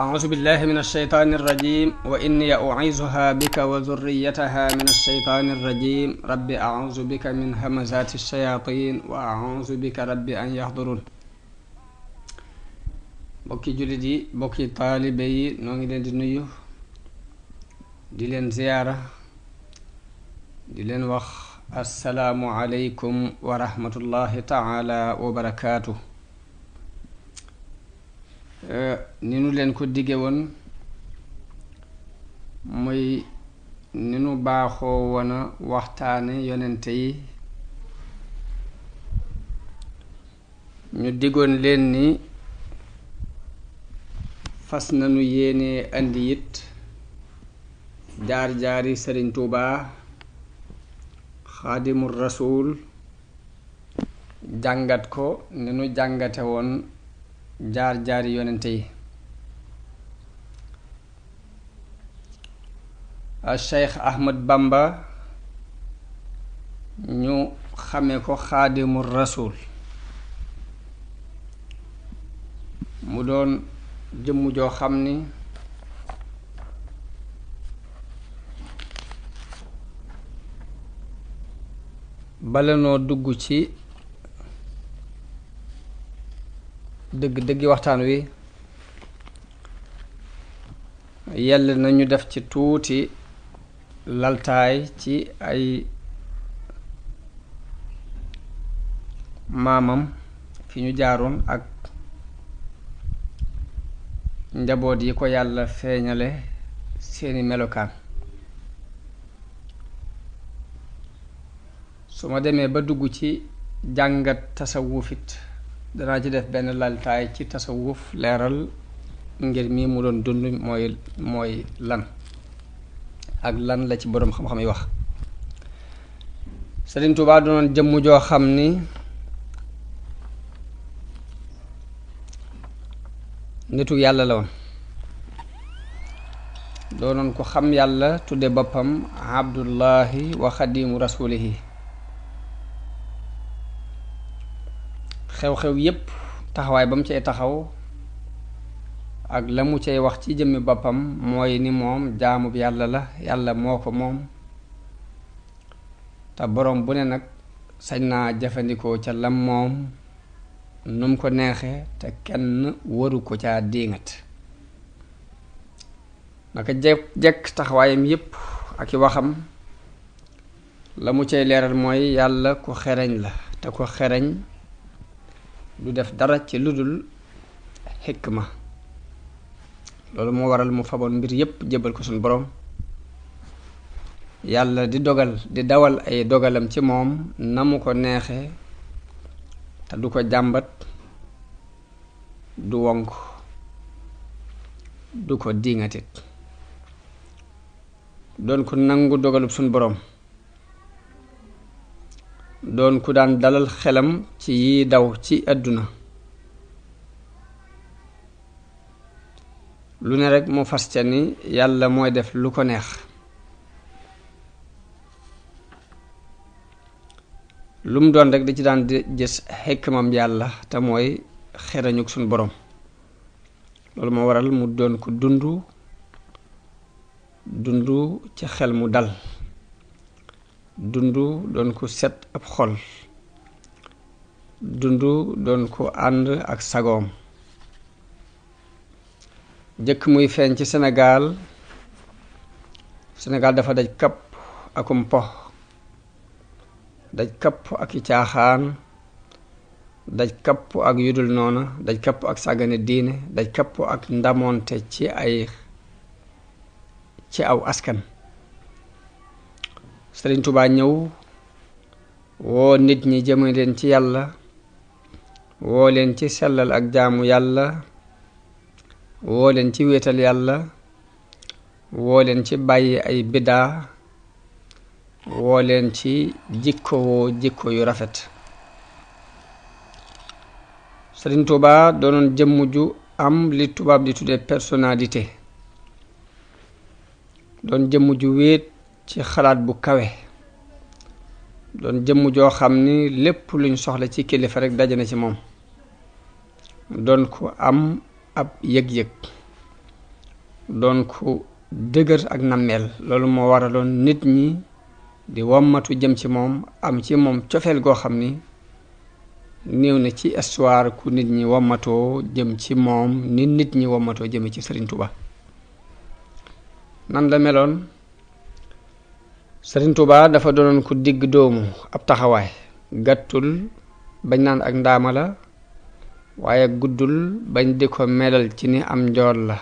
أعوذ بالله من الشيطان الرجيم وإني أعيذها بك وذريتها من الشيطان الرجيم رب أعوذ بك من همزات الشياطين وأعوذ بك رب أن يحضرون bokki jullit yi bokki taalibe yi noo ngi leen di nuyu di leen ziyaara di leen wax assalaamu aleykum wa rahmatullahi taala wa barakaatu. ni nu leen ko dige woon muy ni nu baaxoo woon a waxtaane yonente yi ñu digoon leen ni fas nañu yéene andi it jaar-jaari Sëriñ Tuubaa Xaadimul Rasuul jàngat ko ni nu jàngate woon jaar-jaari yonente yi. Cheikh Ahmad Bamba ñu xame ko Xaadimul Rasuul mu doon jëmm joo xam ni bala noo dugg ci dëgg-dëggi waxtaan wi yell nañu def ci tuuti laltaay ci ay maamam fi ñu jaaroon ak njaboot yi ko yàlla feeñale seeni melokaan. su ma demee ba dugg ci jàngat tasawufit danaa ci def benn laltaay ci tasawuf leeral ngir mi mu doon dund mooy lan ak lan la ci boroom xam-xam yi wax. Sëriñ Tuubaa doonoon jëmm joo xam ni nitu yàlla la woon, doonoon ko xam yàlla tudde boppam abdullahi wa xadimu rasulihi. xew-xew yépp taxawaay ba mu cay taxaw ak la mu cay wax ci jëmmi boppam mooy ni moom jaamub yàlla la, yàlla moo ko moom te boroom bu ne nag sañ naa jëfandikoo ca lam moom num ko neexe te kenn waru ko caa diingat. naka jekk taxawaayam yépp ak i waxam la mu cay leeral mooy yàlla ku xereñ la te ku xereñ du def dara ci lu dul xikma. loolu moo waral mu faboon mbir yépp jébal ko suñu boroom, yàlla di dawal ay dogalam ci moom na mu ko neexe te du ko jàmbat, du wonk, du ko diŋatit. doon ku nangu dogalub suñu boroom, doon ku daan dalal xelam ci yi daw ci àdduna. lu ne rekk mu fas ca ni yàlla mooy def lu ko neex. lu mu doon rekk di ci daan di gis xikmam yàlla te mooy xerañuk suñu boroom. loolu moo waral mu doon ko dundu ci xel mu dal, doon ko set ab xol, doon ko ànd ak sagoom. jëkk muy feeñ ci Sénégal dafa daj kapp akum po, daj kapp ak i caaxaan, daj kapp ak yudul noona, daj kapp ak sàggane diine, daj kapp ak ndamoonte ci aw askan. Sëriñ Tuubaa ñëw woo nit ñi jëme leen ci yàlla, woo leen ci sellal ak jaamu yàlla, woo leen ci wéetal yàlla, woo leen ci bàyyi ay biddaa, woo leen ci jikko yu rafet. Sëriñ Tuubaa doonoon jëmm ju am li tubaab di tudde personnalité, doon jëmm ju wéet ci xalaat bu kawe, doon jëmm joo xam ni lépp luñ soxla ci kilifa rekk daje na ci moom. doon ko am ab yëg-yëg doon ku dëgër ak nammeel loolu moo waraloon nit ñi di wommatu jëm ci moom am ci moom cofeel goo xam ni néew na ci histoire ku nit ñi wommatoo jëm ci moom ni nit ñi wommatoo jëme ci Sëriñ Tuuba nan la meloon Sëriñ Tuuba dafa doonoon ku digg doomu ab taxawaay gàttul bañ naan ak ndaama la waaye guddul bañ di ko melal ci ni am njool la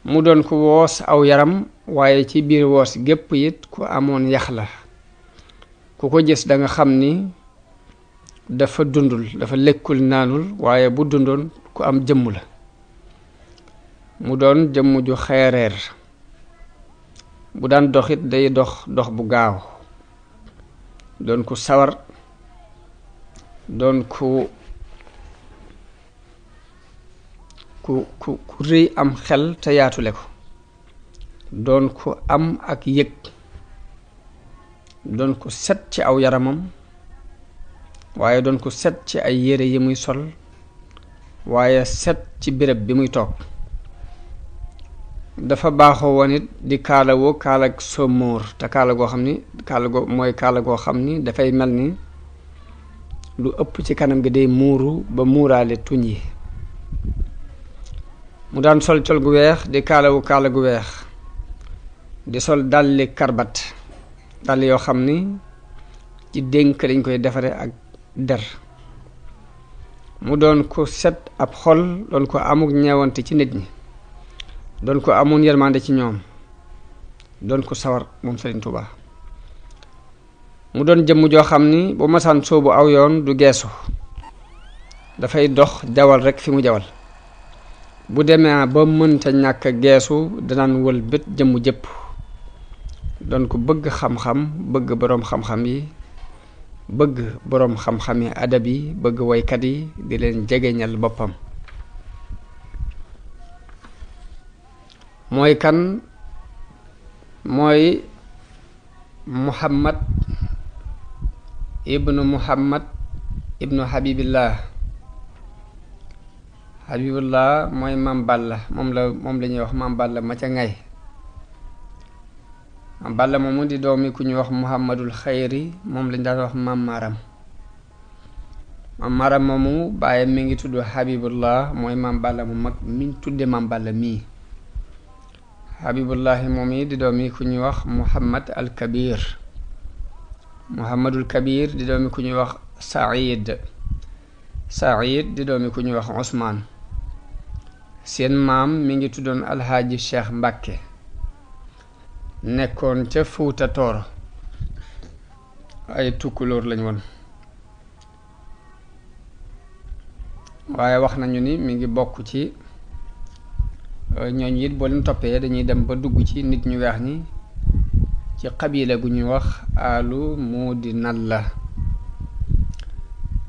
mu doon ku woos aw yaram waaye ci biir woos gépp it ku amoon yax la ku ko gis da nga xam ni dafa dundul dafa lekkul naanul waaye bu dundoon ku am jëmm la mu doon jëmm ju xeereer bu daan doxit day dox bu gaaw doon ku sawar doon ku rëy am xel te yaatule ko doon ku am ak yëg doon ku set ci aw yaramam waaye doon ku set ci ay yére yi muy sol waaye set ci béréb bi muy toog dafa baaxoo woon it di kaalawoo kaalag somóor te kaala goo xam ni kaala goo xam ni dafay mel ni lu ëpp ci kanam gi day muuru ba muuraale tuñ yi mu daan sol col gu weex di kaalawu kaala gu weex di sol dalli karbat dàll yoo xam ni ci dénk dañ koy defare ak der mu doon ko set ab xol doon ko amuk ñeewante ci nit ñi doon ko amoon yërmande ci ñoom doon ko sawar moom Sëriñ Tuuba mu doon jëmm joo xam ni bu masaan soobu aw yoon du geesu dafay dox jawal rekk fi mu jawal bu demee ba mënta ñàkk geesu danaan wël bët jëmm jëpp doon ko bëgg xam-xam bëgg boroom xam-xam yi bëgg boroom xam-xam yi adab yi bëgg woykat yi di leen jegeñal boppam mooy kan mooy Muhammad ibnu Habibillah mooy Maam Balla moom la ñuy wax Maam Balla ma ca ngay Maam Balla moomu di doomi ku ñuy wax Muhammadul Xayri moom lañ daan wax Maam Maram moomu bàyyi mi ngi tudd Habibullah mooy Maam Balla mu mag miñ tudde Maam Balla mii Habibullahi moom yi di doomi ku ñuy wax Muhammadul Kabir di doomi ku ñuy wax Saïd di doomi ku ñuy wax Usmaan seen maam mi ngi tuddoon Alxaaji Cheikh Mbàkke nekkoon ca Fuuta Tooro ay tukkulóor lañ woon waaye wax nañu ni mi ngi bokk ci ñooñu it boo leen toppee dañuy dem ba dugg ci nit ñu weex ñi ci xabila gu ñuy wax alu muudi nalla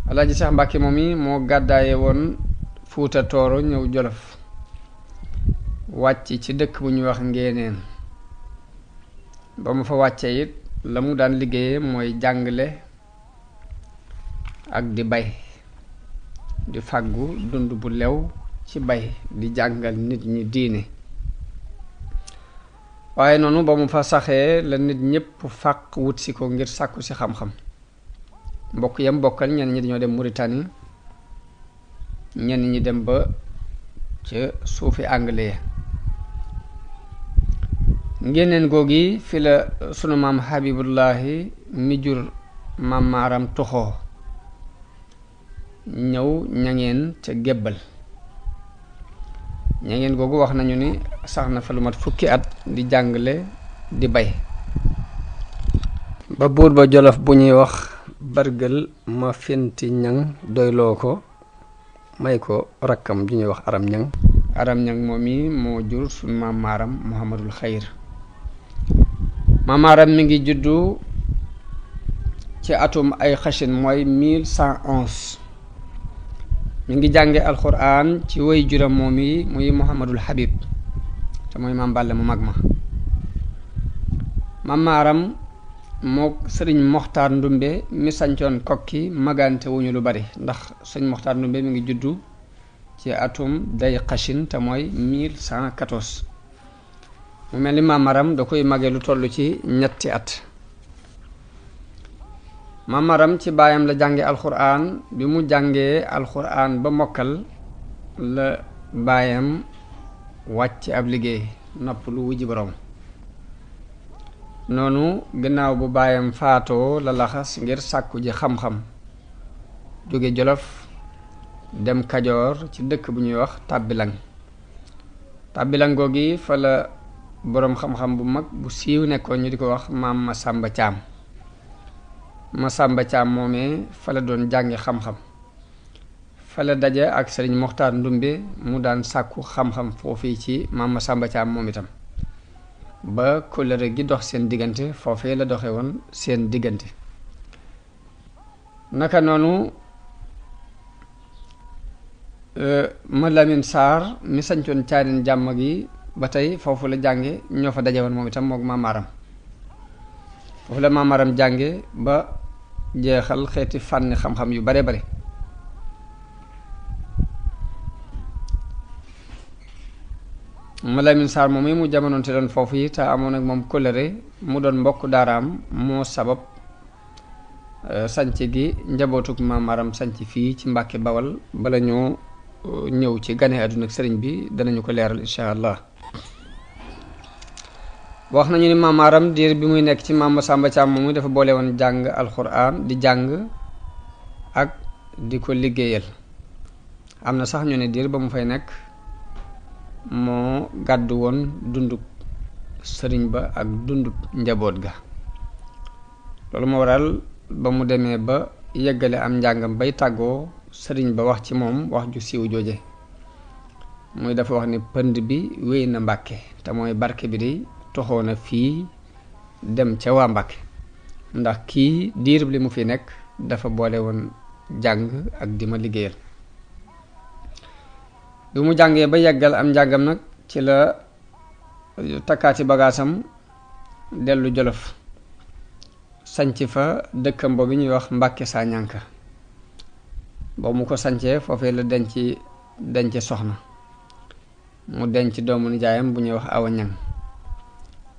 Alaaji Cheikh Mbàkke moom yi moo gàddaaye woon Fuuta Tooro ñëw Jolof wàcc ci dëkk bu ñuy wax Ngéeneen ba mu fa wàccee it la mu daan liggéeye mooy jàngale ak di bay di fàggu dund bu lew ci bay di jàngal nit ñi diine waaye noonu ba mu fa saxee la nit ñépp fàq wut si ko ngir sàkku si xam-xam mbokk yam bokkal ñenn ñi dañoo dem Mauritanie ñenn ñi dem ba ca suufi anglais Ngéeneen googi fi la sunu maam Habibullahi mi jur Maam Maaram toxoo ñëw ñangeen ca gébbal ñangeen googu wax nañu ni sax na fa lu mat fukki at di jàngale di bay ba buur ba Jolof bu ñuy wax bargël ma fenti ñang doyloo ko may ko rakkam ju ñuy wax aram ñang moom mi moo jur sunu maam Maaram Muhammadul Xayr Maam Maaram mi ngi juddu ci atum ay xashin mooy 1111 mi ngi jànge alxuraan ci way juram moom yi muy Muhammadul Habib te mooy Maam Balla mu mag ma Maam Maaram moo sëriñ Moxtaar Ndumbe mi sancoon kokki magante wuñu lu bari ndax sëriñ Moxtaar Ndumbe mi ngi juddu ci atum day xashin te mooy 1114 mu mel ni Maam Maram da koy mage lu toll ci ñetti at. Maam Maram ci baayam la jànge alxuraan. bi mu jàngee alxuraan ba mokkal la baayam wàcc ab liggéey nopp lu wujji borom. noonu gannaaw bu baayam faatoo la laxas ngir sàkku ji xam-xam jóge Jolof dem Kajoor ci dëkk bu ñuy wax Tàbbilang. Tàbbilang googi fa la boroom xam-xam bu mag bu siiw nekkoon ñu di ko wax maam Masamba Caam. Masamba Caam moomee fa la doon jàngi xam-xam. fa la daje ak sëriñ Moxtaar Ndumbe mu daan sàkku xam-xam foofii ci maam Masamba Caam moom itam ba kóllëre gi dox seen diggante foofee la doxe woon seen diggante. naka noonu ma Lamin Saar mi sañcoon Caarin jàmm gi ba tey foofu la jànge ñoo fa daje woon moom itam mook Maam Maram. foofu la Maam Maram jànge ba jeexal xeeti fànni xam-xam yu bare bare. ma Lamin Saar moom yi mu jamonoon te doon foofu yi te amoon ak moom kóllëre mu doon mbokk daaraam moo sabab sanc gi njabootug Maam Maram sanc fii ci Mbàkke Bawal. bala ñoo ñëw ci gane àdduna ak sëriñ bi danañu ko leeral insha allah. wax nañu ni Maam Maram diir bi muy nekk ci Maam Masamba Caam moom dafa boole woon jàng alxuraan di jàng ak di ko liggéeyal. am na sax ñu ne diir ba mu fay nekk moo gàddu woon dundub sëriñ ba ak dundub njaboot ga. loolu moo waral ba mu demee ba yeggale am njàngam bay tàggoo sëriñ ba wax ci moom wax ju siiw jooje muy dafa wax ni pënd bi wéy na Mbàkke te mooy barke bi di toxoo na fii dem ca waa Mbàkke ndax kii diir li mu fi nekk dafa boole woon jàng ak di ma liggéeyal. bi mu jàngee ba yeggal am njàngam nag ci la takkaati bagaasam dellu Jolof sanc fa dëkkam boobu ñuy wax Mbàkke saa ñànka. boobu mu ko sancee foofee la denc soxna mu denc doomu nijaayam bu ñuy wax Awa Ñang.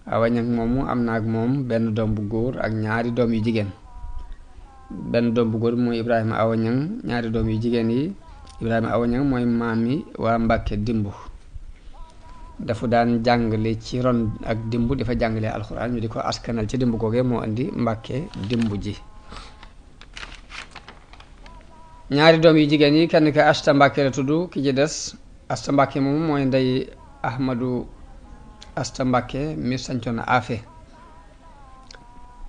Awa Ñang moomu am na ak moom benn doom bu góor ak ñaari doom yu jigéen. benn doom bu góor mooy Ibrahima Awa Ñang, ñaari doom yu jigéen yi Ibrahima Awa Ñang mooy maami waa Mbàkke dimbu. dafa daan jàngale ci ron ak dimbu dafa jàngale alxuraan ñu di ko askanal ci dimbu googee moo indi Mbàkke dimbu ji. ñaari doom yu jigéen yi kenn ka Asta Mbàkke la tudd, ki ci des Asta Mbàkke moom mooy ndey Ahmadu Asta Mbàkke mi sancoon na Afe.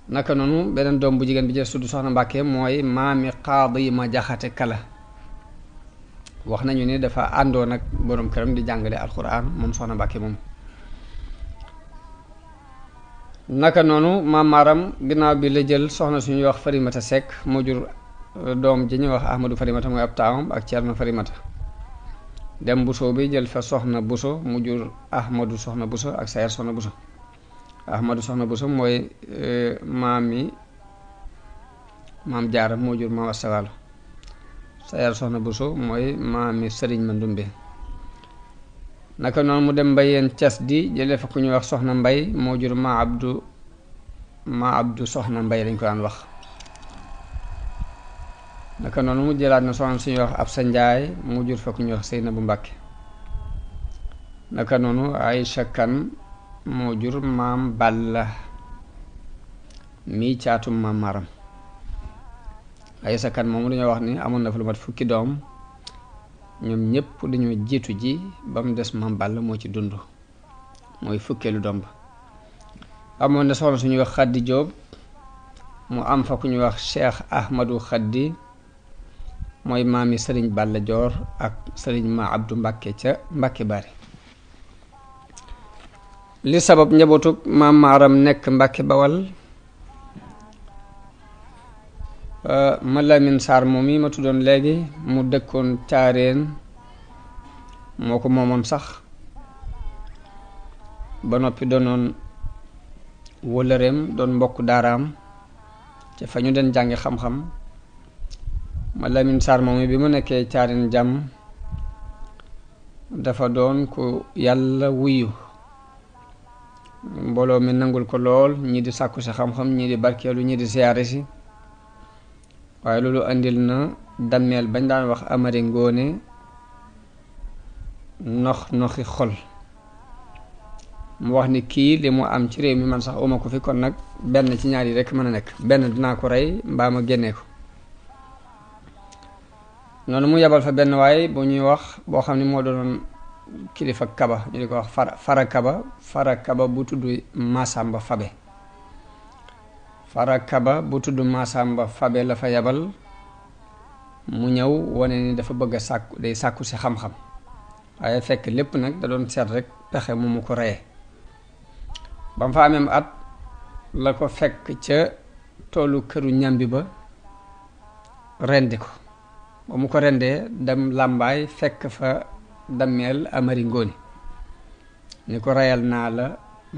naka noonu beneen doom bu jigéen bi ci tudd Soxna Mbàkke mooy maami Qaadi ma Jaxate Kala. wax nañu ni dafa àndoon ak boroom këram di jàngale alxuraan moom Soxna Mbàkke moom. naka noonu Maam Maram ginnaaw bi la jël soxna suñuy wax Farimata Sekk moo jur doom ji ñuy wax Ahmadu Farimata mooy ab taawam ak Ceerno Farimata. dem Buso bi jël fa Soxna Buso mu jur Ahmadu Soxna Buso ak Sayer Soxna Buso. Ahmadu Soxna Buso mooy maam Jaara moo jur Maam Asta Waalo. Sayer Soxna Buso mooy maami Sëriñ Mandumbe. naka noonu mu dem Mbayeen Cas di jëlee fa ku ñuy wax Soxna Mbay moo jur ma Abdu Soxna Mbay lañ ko daan wax. naka noonu mu jëlaat na soxna suñuy wax Absa Njaay mu jur fa ku ñuy wax Seynabu Mbàkke. naka noonu Aysa Kan moo jur Maam Balla mii caatum Maam Maram. Aysa Kan moomu dañoo wax ni amoon na fa lu mat fukki doom ñoom ñëpp dañoo jiitu ji ba mu des Maam Balla moo ci dund mooy fukkeelu doom ba. amoon na soxna suñuy wax Xaddi Jóob mu am fa ku ñuy wax Cheikh Ahmadu Xaddi mooy maami Sëriñ Balla Joor ak Sëriñ Ma Abdu Mbàkke ca Mbàkke Bari. li sabab njabootug Maam Maram nekk Mbàkke Bawal ma Lamin Saar moom yi ma tuddoon léegi mu dëkkoon Caareen moo ko moomoon sax ba noppi doonoon wëllëreem doon mbokk daaraam ca fa ñu den jàngi xam-xam. ma Lamin Saar moom yi bi mu nekkee Caareen jàmm dafa doon ku yàlla wuyu mbooloo mi nangul ko lool ñii di sàkku si xam-xam ñii di barkeelu ñii di siyaare si waaye loolu andil na dammeel bañ daan wax Amari Ngoone noxi xol mu wax ni kii li mu am ci réew mi man sax uma ko fi kon nag benn ci ñaar yi rekk mën a nekk benn dinaa ko rey mbaa ma génnee ko noonu mu yebal fa benn waay bu ñuy wax boo xam ne moo doon kilifa kaba ñu di ko wax fara kaba bu tudd Masamba Fabe la fa yebal mu ñëw wane ni dafa bëgg a sàkku si xam-xam waaye fekk lépp nag da doon seet rek pexe mu ko reyee ba mu fa amee at la ko fekk ca toolu këru ñambi ba rendi ko ba mu ko rendee dem làmbaay fekk fa dammeel Amari Ngoone ni ko reyal naa la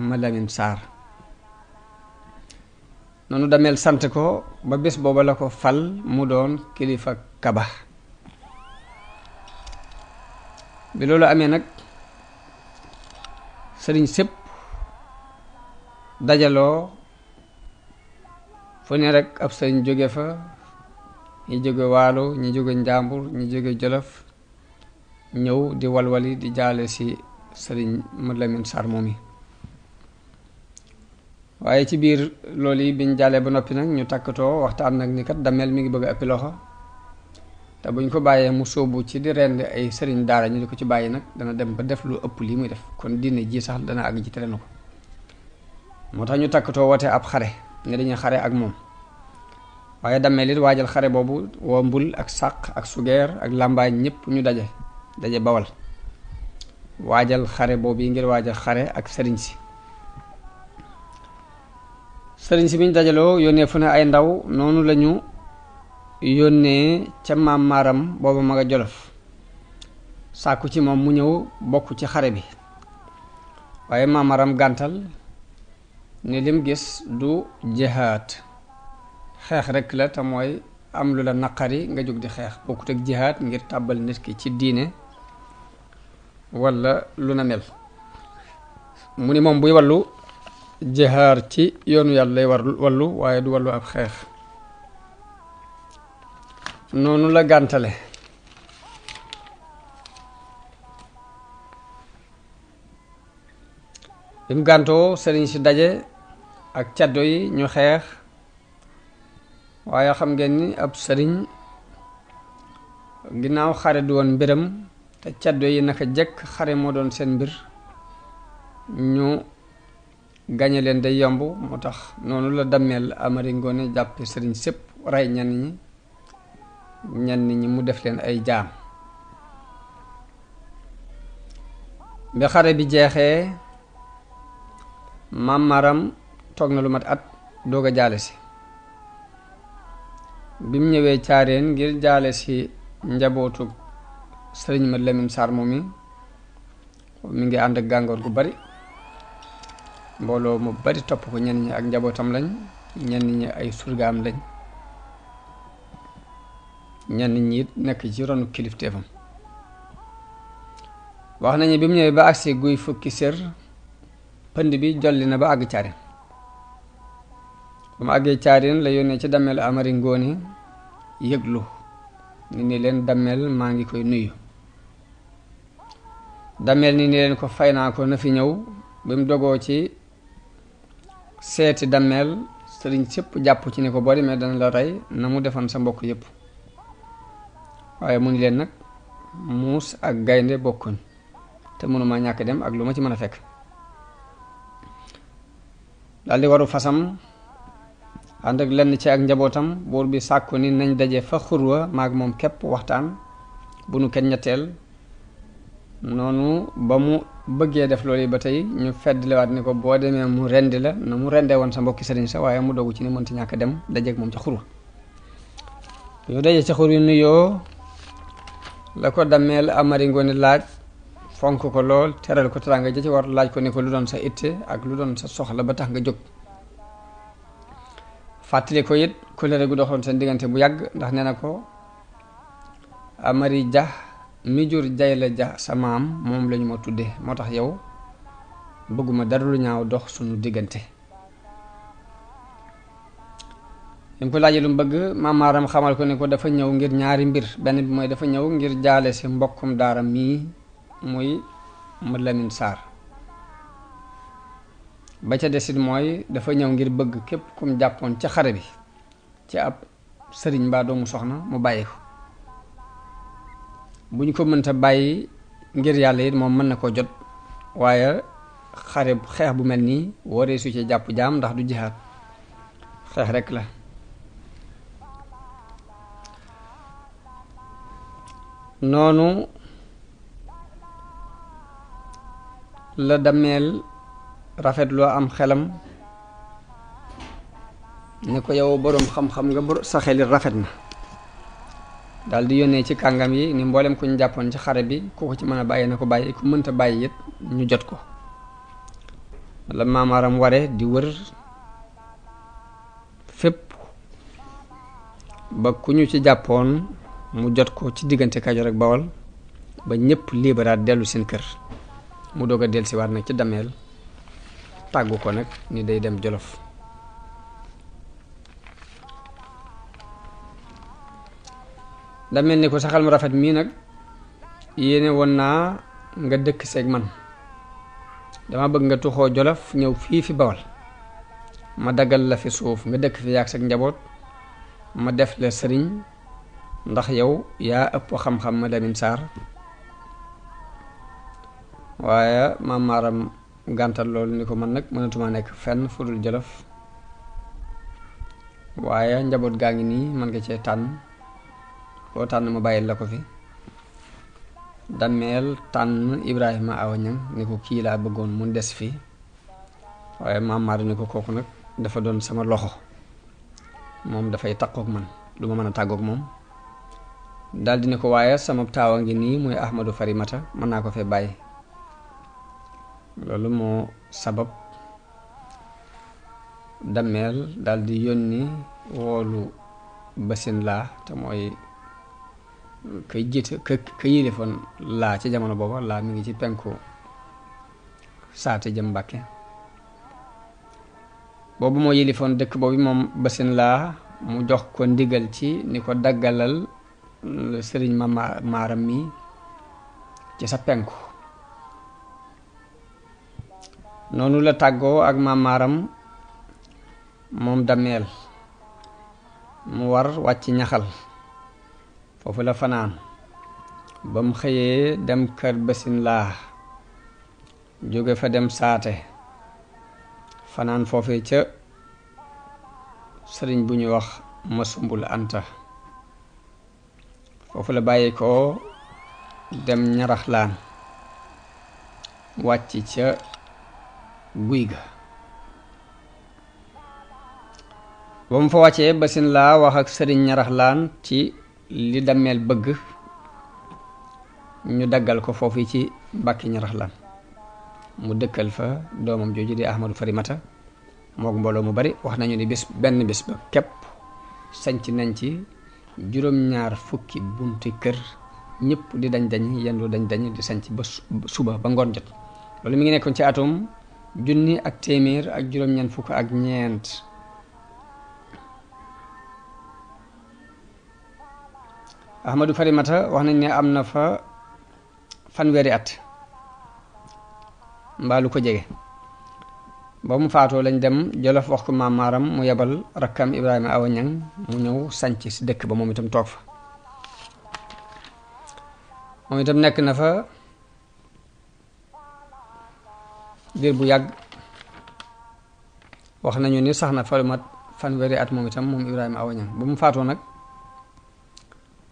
ma Lamin Saar noonu dammeel sant ko ba bés booba la ko fal mu doon kilifa kaba bi loolu amee nag sëriñ sépp dajaloo fu ne rek ab sëriñ jóge fa ñi jóge waalo ñi jóge njàmbur ñi jóge jolof ñëw di walwali di jaale ci sëriñ Mad Lamin Saar moom yi waaye ci biir loolu yi biñ jaalee ba noppi nag ñu takkatoo waxtaan nag ni kat dammeel mi ngi bëgg a ëppi loxo te buñ ko bàyyee mu sóobu ci di rend ay sëriñ daara ñu di ko ci bàyyi nag dana dem ba def lu ëpp lii muy def kon diine ji sax dana àgg ci tere na ko moo tax ñu takkatoo woote ab xare ne dañuy xare ak moom waaye dammeel it waajal xare boobu woo mbul ak sàq ak sugeer ak làmbaay ñëpp ñu daje bawal waajal xare boobu yi ngir waajal xare ak sëriñ si biñ dajaloo yónnee fu ne ay ndaw noonu lañu yónnee ca maam maaram booba ma nga jolof sàkku ci moom mu ñëw bokk ci xare bi waaye maam maaram gàntal ni lim gis du jihaad xeex rekk la te mooy am lu la naqari nga jóg di xeex bokkut ak jihaad ngir tàbbal nit ki ci diine walla lu na mel mu ni moom buy wallu jihaar ci yoonu yàlla lay wallu waaye du wallu ab xeex noonu la gàntale bi mu gàntoo sëriñ si daje ak caddo yi ñu xeex waaye xam ngeen ni ab sëriñ ginnaaw xare du woon mbiram te caddo yi naka jekk xare moo doon seen mbir ñu gañe leen day yomb moo tax noonu la dammeel Amari Ngoone jàppe sëriñ sépp rey ñenn ñi mu def leen ay jaam bi xare bi jeexee maam Maram toog na lu mat at doog a jaale si bi mu ñëwee caareen ngir jaale si njabootu sëriñ Mad Lamin Saar moom mi ngi ànd ak gàngoor gu bari mbooloo mu bari topp ko ñenn ñi ak njabootam lañ ñenn ñi ay surgaam lañ ñenn ñi it nekk ci ronu kilifteefam wax nañu bi mu ñëwee ba agsi guy fukki sér pënd bi jolli na ba àgg caareen ba mu àggee caareen la yónnee ci dammeel Amari Ngoone yëglu ni leen dammeel maa ngi koy nuyu dammeel ni leen ko fay naa ko na fi ñëw bi mu dogoo ci seeti dammeel sëriñ sépp jàpp ci ni ko boo demee dana la rey na mu defoon sa mbokk yépp waaye mu ni leen nag muus ak gaynde bokkuñ te mënuma ñàkk dem ak lu ma ci mën a fekk daldi waru fasam ànd ak lenn ci ak njabootam buur bi sàkku ni nañ daje fa xurwa maag moom képp waxtaan bu nu kenn ñetteel noonu ba mu bëggee def loolu yi ba tey ñu feddliwaat ni ko boo demee mu rendi la na mu rendee woon sa mbokki sëriñ sa waaye mu dogu ci ni mënti ñàkk dem dajeeg moom ca xurwa yow daje ca xur yu nuyoo la ko dammeel Amari Ngoone laaj fonk ko lool teral ko teraanga ja ci war laaj ko ni ko lu doon sa itte ak lu doon sa soxla ba tax nga jóg fàttali ko it kóllëre gu doxoon seen diggante bu yàgg ndax nee na ko Amari Dia mi jur Jayla Ja sa maam moom lañu ma tudde moo tax yow bëgguma dara lu ñaaw dox sunu diggante. lim ko laajee lu mu bëgg Maam Maaram xamal ko ne ko dafa ñëw ngir ñaari mbir, benn bi mooy dafa ñëw ngir jaale si mbokkum daara mii muy ma Lamin Saar, ba ca desit mooy dafa ñëw ngir bëgg képp kum jàppoon ca xare bi ci ab sëriñ mbaa doomu soxna mu bàyyi ko, bu ñu ko mënta bàyyi ngir yàlla it moom mën na ko jot, waaye xeex bu mel nii waree su ci jàpp jaam ndax du jihaad, xeex rekk la. noonu la Dameel rafetloo am xelam ne ko yow boroom xam-xam nga sa xelit rafet na, daal di yónnee ci kàngam yi ni mboolem ku ñu jàppoon ci xare bi ku ko ci mën a bàyyi na ko bàyyi, ku mënta bàyyi it ñu jot ko. la Maam Maaram ware di wër fépp ba ku ñu ci jàppoon mu jot ko ci diggante Kajoor ak Bawol ba ñëpp liberaat dellu seen kër, mu doog a dellusiwaat nag ci Dameel tàggu ko nag ni day dem Jolof. Dameel ni ko saxal mu rafet mii nag yéene woon naa nga dëkk seeg man, dama bëgg nga tuxoo Jolof ñëw fii fi Bawol, ma daggal la fi suuf nga dëkk fi yaag sag njaboot, ma def la sëriñ ndax yow yaa ëpp xam-xam ma Lamin Saar. waaye Maam Maaram gàntal loolu ni ko man nag mënatuma nekk fenn fu dul Jolof, waaye njaboot gaa ngi nii man nga cee tànn, koo tànn ma bàyyil la ko fi. Dameel tànn Ibrahima Awa Ñang ni ko kii laa bëggoon mu des fi, waaye Maam Maaram ni ko kooku nag dafa doon sama loxo, moom dafay takkook man, du ma mën a tàggook moom. daldi ne ko waaye sama taawa ngi nii muy Ahmadu Farimata mën naa ko fee bàyyi. loolu moo sabab Dameel daldi yónni woolu Basin Laa te mooy kay jiite ka yilifoon Laa ci jamono booba. Laa mi ngi ci penku saate jëm Mbàkke, boobu moo yilifoon dëkk boobu moom Basin Laa mu jox ko ndigal ci ni ko daggalal sëriñ Maaram mi ci sa penku. noonu la tàggoo ak Maam Maaram moom Dameel, mu war wàcc Ñaxal, foofu la fanaan ba mu xëyee dem kër Basin Laa, jóge fa dem saate, fanaan foofee ca sëriñ bu ñuy wax Masumbul Anta. foofu la bàyyi ko dem Ñaraxlaan, wàcc ca guy ga. ba mu fa wàccee Basin Laa wax ak sëriñ Ñaraxlaan ci li Dameel bëgg ñu daggal ko foofu ci Mbàkke Ñaraxlaan, mu dëkkal fa doomam jooju di Ahmadu Farimata mook mbooloo mu bari. wax nañu ni benn bis ba képp sanc nañ ci 2 fukki bunti kër, ñëpp di dañ yendu dañ di sanc ba suba ba ngoon jot. loolu mi ngi nekkoon ci atum 1924. Ahmadu Farimata wax nañ ne am na fa fanweeri at mbaa lu ko jege. ba mu faatoo lañ dem Jolof wax ko Maam Maaram mu yebal rakkam Ibrahima Awa Ñang mu ñëw sanc si dëkk ba moom itam toog fa. moom itam nekk na fa diir bu yàgg, wax nañu ni sax na fa mat fanweeri at moom itam moom Ibrahima Awa Ñang. ba mu faatoo nag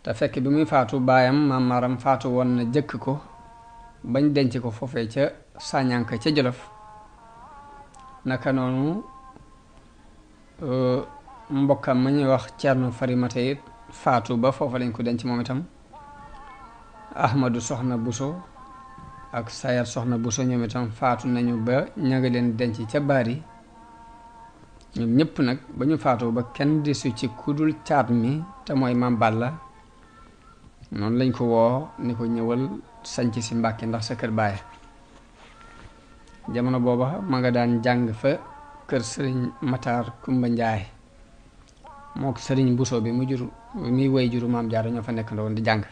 te fekk bi muy faatu baayam Maam Maaram faatu woon na jëkk ko bañ denc ko foofee ca Sañanka ca Jolof. naka noonu mbokkam ma ñuy wax Cerno Farimata it faatu ba foofa lañ ko denc moom itam. Ahmadu Soxna Buso ak Sayar Soxna Buso ñoom itam faatu nañu ba ña nga leen denc ca Baari. ñoom ñëpp nag ba ñu faatu ba kenn desu ci kudul caat mi te mooy Maam Balla noonu lañ ko woo ni ko ñëwal sanc si Mbàkke ndax sa kër baay. jamono booba ma nga daan jàng fa kër sëriñ Matar Kumba Njaay mook sëriñ Buso bi muy woy juru maam Jaara ñoo fa nekk ndoon di jàng.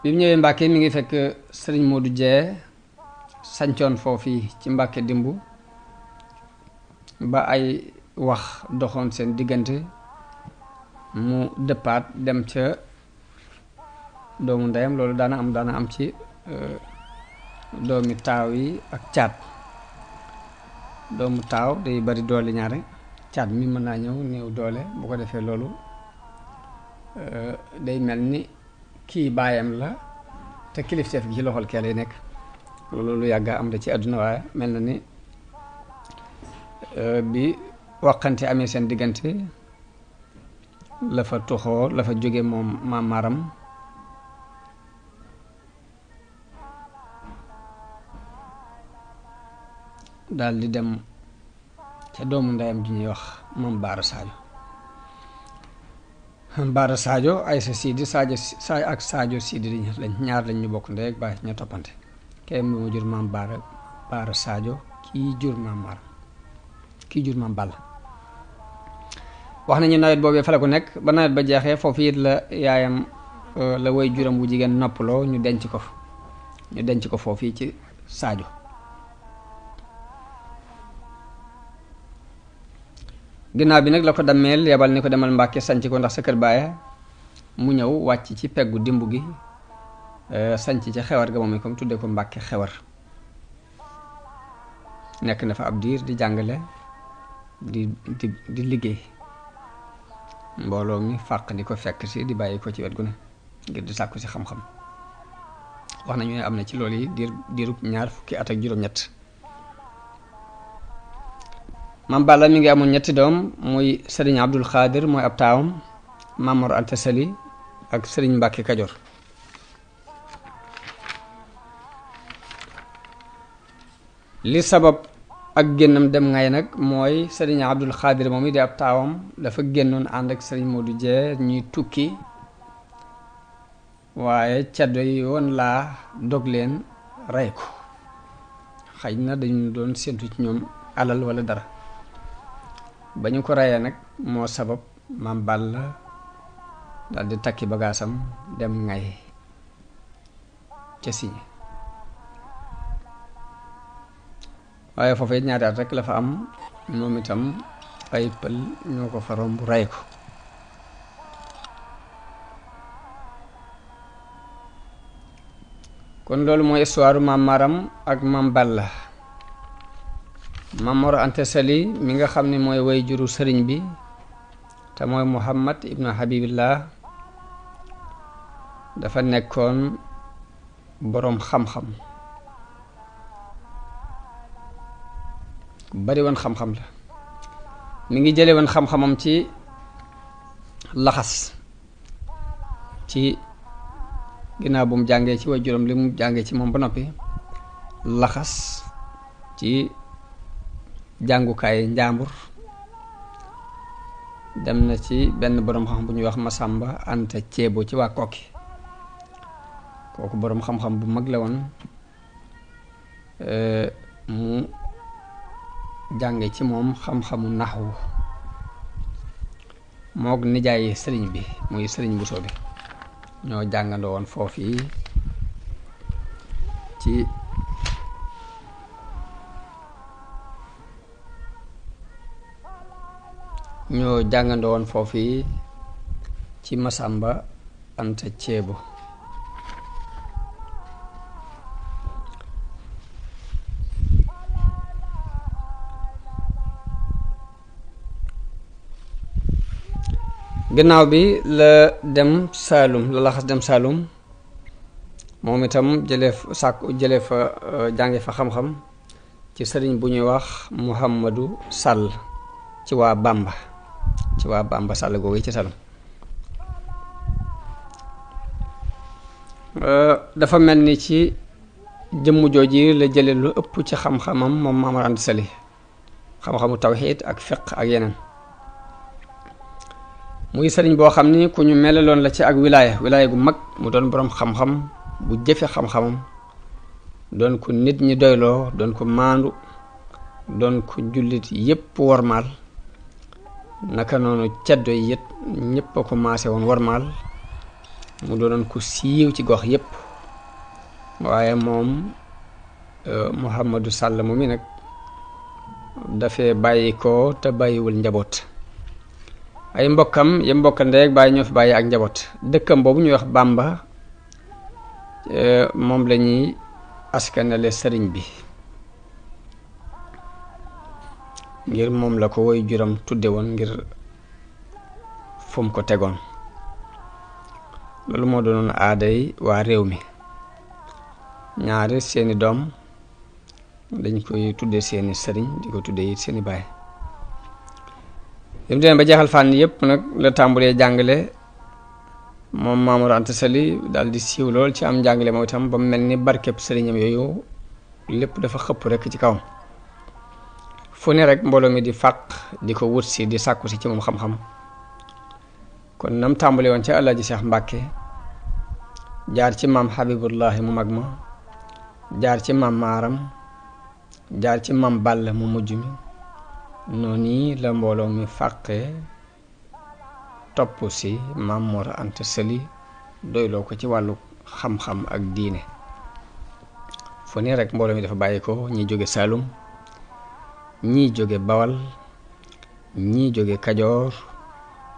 bi mu ñëwee Mbàkke mi ngi fekk sëriñ Modou Jee sancoon foofii ci Mbàkke dimbu ba ay wax doxoon seen diggante mu dëppaat dem ca doomu ndeyam. loolu daana am ci doomi taaw yi ak caat. doomu taaw day bari doole ñaare, caat mi mën naa ñëw néew doole. bu ko defee loolu day mel ni kii baayam la te kilifteef gi ci loxol kee lay nekk. loolu lu yàgga am da ci àdduna, waaye mel na ni bi waxante amee seen diggante la fa tuxoo la fa jóge moom maam Maram daal di dem ca doomu ndeyam ji ñuy wax moom Baara Sadio Aysa Sidi ak Sadio Sidi lañ ñaar lañ ñu bokk ndey ak baay ñoo toppante. kay moo jur maam Baara Sadio, kii jur maam Maram, kii jur maam Balla. wax nañu nawet boobee fa la ko nekk ba nawet ba jeexee foofu it la yaayam la way juram bu jigéen noppaloo ñu denc ko foofu ci Sadio. ginnaaw bi nag la ko dammeel yebal ni ko demal Mbàkke sanc ko ndax sa kër baaya. mu ñëw wàcc ci peggu dimbu gi sanc ci xewar ga moom comme tudde ko Mbàkke xewar. nekk na fa ab diir di jàngale di liggéey. mbooloo mi fàq di ko fekk si di bàyyi ko ci wet gu ne ngir di sàkku si xam-xam. wax nañu ne am na ci loolu yi diirub 20 at ak juróom-ñett. Maam Balla mi ngi amoon 3 doom muy sëriñ Abdul Xaadir mooy ab taawam, Maam Mor Anta Sali ak sëriñ Mbàkke Kajoor. li sabab ak génnam dem ngay nag mooy sëriñ Abdul Xaadir moom it di ab taawam dafa génnoon ànd ak sëriñ Modou Jee ñuy tukki, waaye caddo yi woon laa dog leen rey ko. xëy na dañu doon séentu ci ñoom alal wala dara. ba ñu ko reyee nag moo sabab Maam Balla dal di takki bagaasam dem ngay ca Siñe. waaye foofee 2 at rek la fa am, moom itam ay pël ñoo ko fa romb rey ko. kon loolu mooy histoire Maam Maram ak Maam Balla. Maam Mor Anta Sali mi nga xam ne mooy way juru sëriñ bi te mooy Muhammad ibnu Habibillah dafa nekkoon boroom xam-xam, bari woon xam-xam la. mi ngi jële woon xam-xamam ci laxas, ci ginnaaw bu mu jàngee ci way juróom li mu jàngee ci moom ba noppi laxas ci jàngukaay njàmbur dem na ci benn boroom xam bu ñuy wax Masamba Anta Ceebo ci waa Kokki. kooku boroom xam-xam bu mag la woon. mu jànge ci moom xam-xamu naxwu mook nijaay sëriñ bi muy sëriñ Buso bi ñoo jàngandoo woon foofii ci Masamba Anta Ceebo. ginnaaw bi la dem Saalum la laxas dem Saalum moom itam jëlee fa jànge fa xam-xam ci sëriñ bu ñuy wax Muhammadu Sàll ci waa Bamba Sàll googu ci Saalum. dafa mel ni ci jëmm jooji la jële lu ëpp ci xam-xamam moom Maam Mor Anta Sali, xam-xamu tawxiid ak fiq ak yeneen. muy sëriñ boo xam ni ku ñu melaloon la ci ak wilaaya gu mag mu doon boroom xam-xam bu jëfe xam-xamam doon ko nit ñi doyloo doon ko maandu doon ko jullit yépp warmaal naka noonu ceddo yi it ñépp a ko maase woon warmaal mu doonoon ko siiw ci gox yépp waaye moom Mouhamadou Sall mu mi nag dafee bàyyi ko te bàyyiwul njaboot ay mbokkam ya mbokkal ndey ak bàyyi ñoo fi bàyyi ak njaboot dëkkam boobu ñuy wax Bamba moom la ñuy askanale sëriñ bi ngir moom la ko woy juram tudde woon ngir fu mu ko tegoon loolu moo doonoon aaday waa réew mi ñaari seeni doom dañ koy tudde seeni sëriñ di ko tudde it seeni baay li mu demee ba jeexal fànn yépp nag la tàmbulee jàngale moom Mamour Anta Sali daal di siiw lool ci am njàngale moom itam ba mu mel ni barkeb sëriñam yooyu lépp dafa xëpp rekk ci kawam fu ne rek mbooloo mi di fàq di ko wut si di sàkku si ci moom xam-xam kon nam tàmbale woon ca Alaaji Cheikh Mbàkke jaar ci maam Habibullahi mu mag ma jaar ci maam Maaram jaar ci maam Balla mu mujj mi noonu la mbooloo mi fàqee topp si maam Mor Anta Sali doyloo ko ci wàllu xam-xam ak diine fu ne rek mbooloo mi dafa bàyyi ko ñi jóge Saalum ñii jóge Bawal ñii jóge Kajoor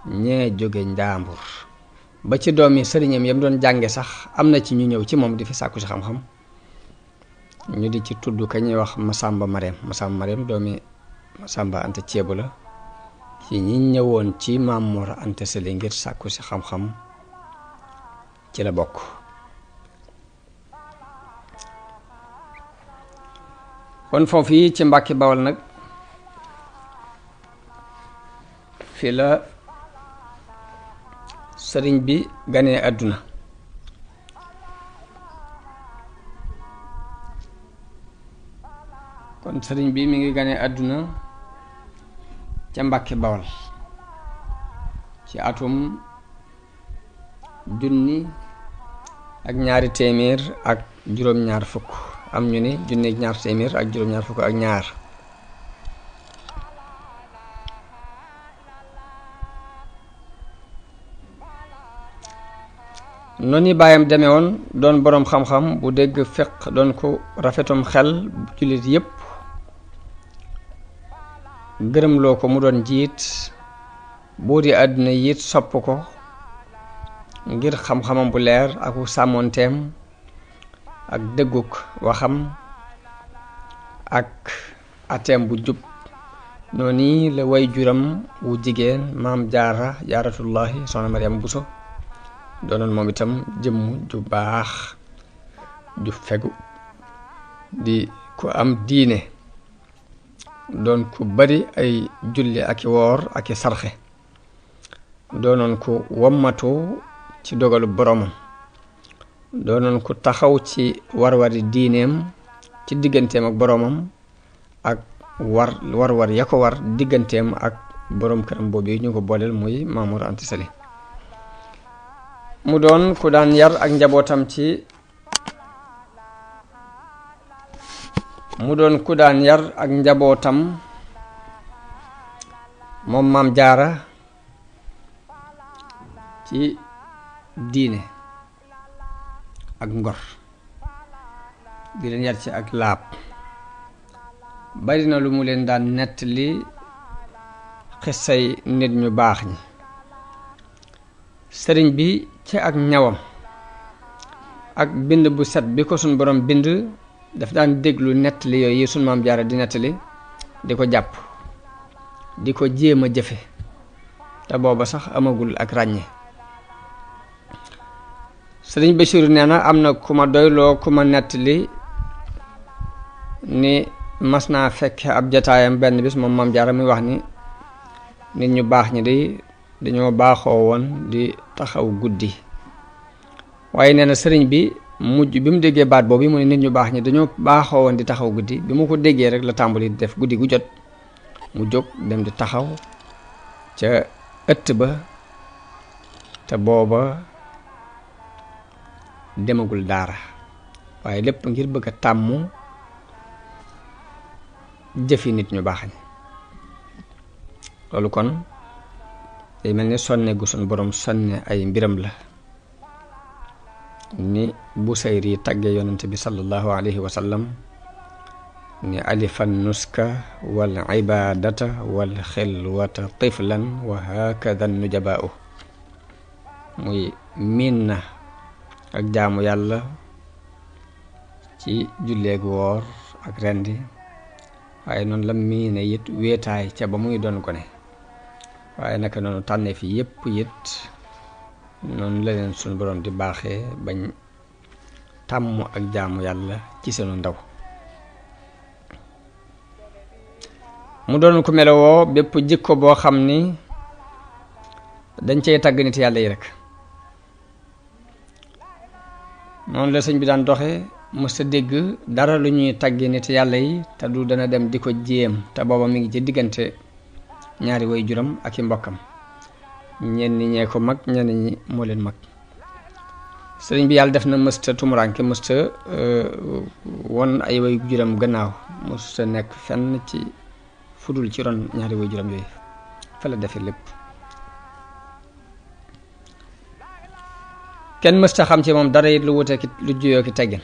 ñee jóge Njaambur ba ci doomi sëriñam yam doon jànge sax am na ci ñu ñëw ci moom di fi sàkku ci xam-xam ñu di ci tudd ka ñuy wax Masamba Mareem doomi Masamba Anta Ceebu la ci ñi ñëwoon ci Maam Mor Anta Sali ngir sàkku ci xam-xam ci la bokk kon foofu yi ci Mbàkke Bawal nag fi la sëriñ bi ganee àdduna kon sëriñ bi mi ngi ganee àdduna ca Mbàkke Bawal ci atum 1222 am ñu ne 1222 ak ñaar noonu baayam demee woon doon boroom xam-xam bu dégg fiq doon ko rafetum xel jullit yépp gërëmloo ko mu doon jiit buur yi àdduna yit sopp ko ngir xam-xamam bu leer ak sàmmoonteem ak dëgguk waxam ak ateem bu jub noonu la way juram wu jigéen maam jaaratullahi soxna Mariama Buso doonoon moom itam jëmm ju baax ju fegu di ku am diine doon ku bari ay julli ak i woor ak i sarxe doonoon ku wommatu ci dogalu boromam doonoon ku taxaw ci war-wari diineem ci digganteem ak boromam ak war ya ko war digganteem ak borom këram boobu ñu ko booleel muy Maam Mor Anta Sali mu doon ku daan yar ak njabootam moom Maam Jaara ci diine ak ngor di leen yar ci ak laab bari na lu mu leen daan nettali xissay nit ñu baax ñi sëriñ bi ci ak ñawam ak bind bu set bi ko suñ borom bind daf daan déglu nettali yooyu suñ Maam Jaara di nettali di ko jàpp di ko jéem a jëfe te booba sax amagul ak ràññe sëriñ Basiiru nee na am na ku ma doyloo ku ma nettali ni mas naa fekke ab jataayam benn bis moom Maam Jaara muy wax ni nit ñu baax ñi de dañoo baaxoo woon di taxaw guddi waaye nee na sëriñ bi mujj bi mu déggee baat boobu mu ne nit ñu baax ñi dañoo baaxoo woon di taxaw guddi bi mu ko déggee rek la tàmbali di def guddi gu jot mu jóg dem di taxaw ca ëtt ba te booba demagul daara waaye lépp ngir bëgg a tàmm jëfi nit ñu baax ñi loolu kon day mel ni sonne gu sun borom sonne ay mbiram la ni Busayri tagge yonent bi sallallahu alayhi wa sallam ni alifan nuska wal ibadata wal xilwata tiflan wa hakada nujabaa'u muy miin na ak jaamu yàlla ci julleeg woor ak rendi waaye noonu la miine it wéetaay ca ba muy doon gone waaye naka noonu tànnee fi yépp it noonu la leen suñu borom di baaxee bañ tàmm ak jaamu yàlla ci seenu ndaw mu doon ko melowoo bépp jikko boo xam ni dañ cey tàgg nit yàlla yi rek noonu la sëñ bi daan doxe mësta dégg dara lu ñuy tàgge nit yàlla yi te du dana dem di ko jéem te booba mi ngi ci diggante ñaari way juram ak i mbokkam ñenn ñee ko mag ñenn ñi moo leen mag sëriñ bi yàlla def na mësta tumuranke mësta won ay way juram gannaaw mësta nekk fenn ci fudul ci ron ñaari way juram yooyu fa la defe lépp kenn mësta xam ci moom dara it lu wute ki lu juyoo ki teggin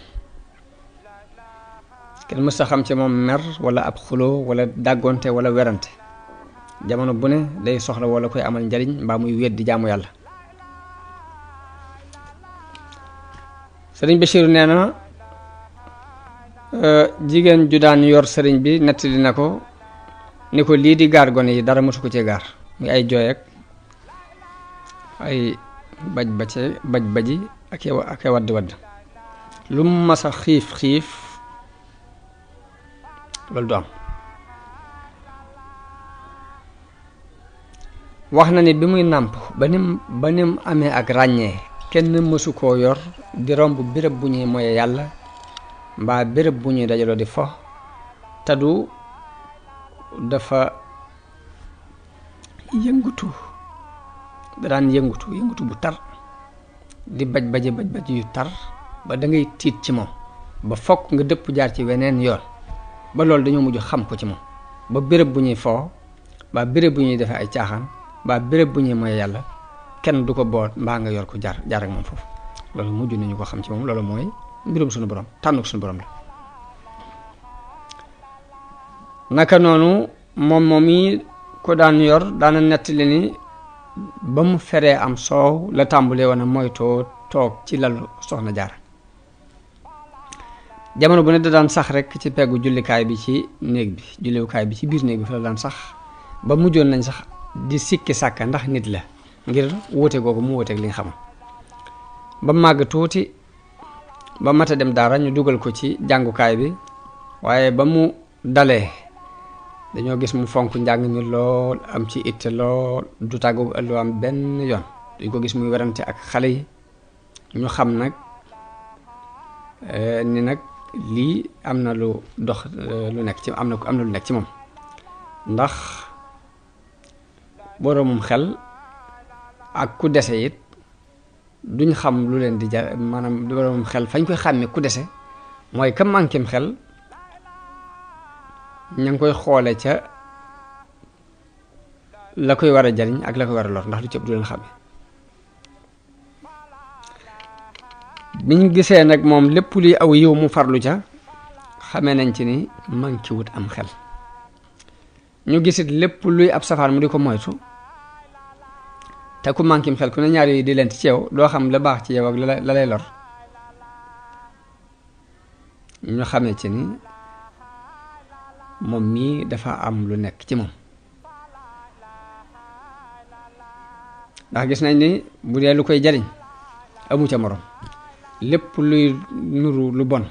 kenn mësta xam ci moom mer wala ab xuloo wala dàggonte wala werante jamono bu ne day soxla wala koy amal njariñ mbaa muy wéet di jaamu yàlla sëriñ Bachir nee na jigéen ju daan yor sëriñ bi nettali na ko ni ko lii di gaar gone yi dara mësu ko ci gaar muy ay jooy ak ay baj baji ak wadd lu mu masa xiif loolu du am wax na ni bi muy nàmp ba nim amee ak ràññee kenn mësu koo yor di romb béréb bu ñuy moye yàlla mbaa béréb bu ñuy dajaloo di fo te du dafa yëngutu da daan yëngutu bu tar di baj yu tar ba da ngay tiit ci moom ba fokk nga dëpp jaar ci weneen yoon ba loolu dañoo mujj xam ko ci moom ba béréb bu ñuy foo ba béréb bu ñuy defee ay caaxaan ba béréb bu ñuy mooy yàlla kenn du ko boot mbaa nga yor ko jaar ak moom foofu loolu mujj nañu ko xam ci moom loolu mooy mbirum suñu borom tànnuk suñu borom la naka noonu moom yi ko daan yor daana nettali ni ba mu feree am soow la tàmbulee woon a moytoo toog ci lalu soxna Jaara jamono bu ne da daan sax rek ci peggu jullikaay bi ci néeg bi jullikaay bi ci biir néeg bi fa la daan sax ba mujjoon nañ sax di sikki sàkka ndax nit la ngir wuute googu mu wuuteeg li nga xam ba màgg tuuti ba mata dem daara ñu dugal ko ci jàngukaay bi waaye ba mu dalee dañoo gis mu fonk njàng mi lool am ci itte lool du tàggu ëllu am benn yoon duñ ko gis muy werante ak xale yi ñu xam nag ni nag lii am na lu dox lu nekk ci am na lu nekk ci moom ndax boroomum xel ak ku dese it duñ xam lu leen di jar maanaam boroomum xel fañ koy xàmme ku dese mooy ka manquém xel ña ngi koy xoole ca la koy war a jariñ ak la koy war a lor ndax lu ci ëpp du leen xàmme biñ gisee nag moom lépp luy aw yiw mu farlu ca xamee nañ ci ni manqué wut am xel ñu gisit lépp luy ab safaan mu di ko moytu te ku manqué xel ku ne ñaar yooyu di lent ci yow doo xam la baax ci yow ak la lay lor ñu xamee ci ni moom mii dafa am lu nekk ci moom ndax gis nañ ni bu dee lu koy jariñ amu ca morom lépp luy nuru lu bon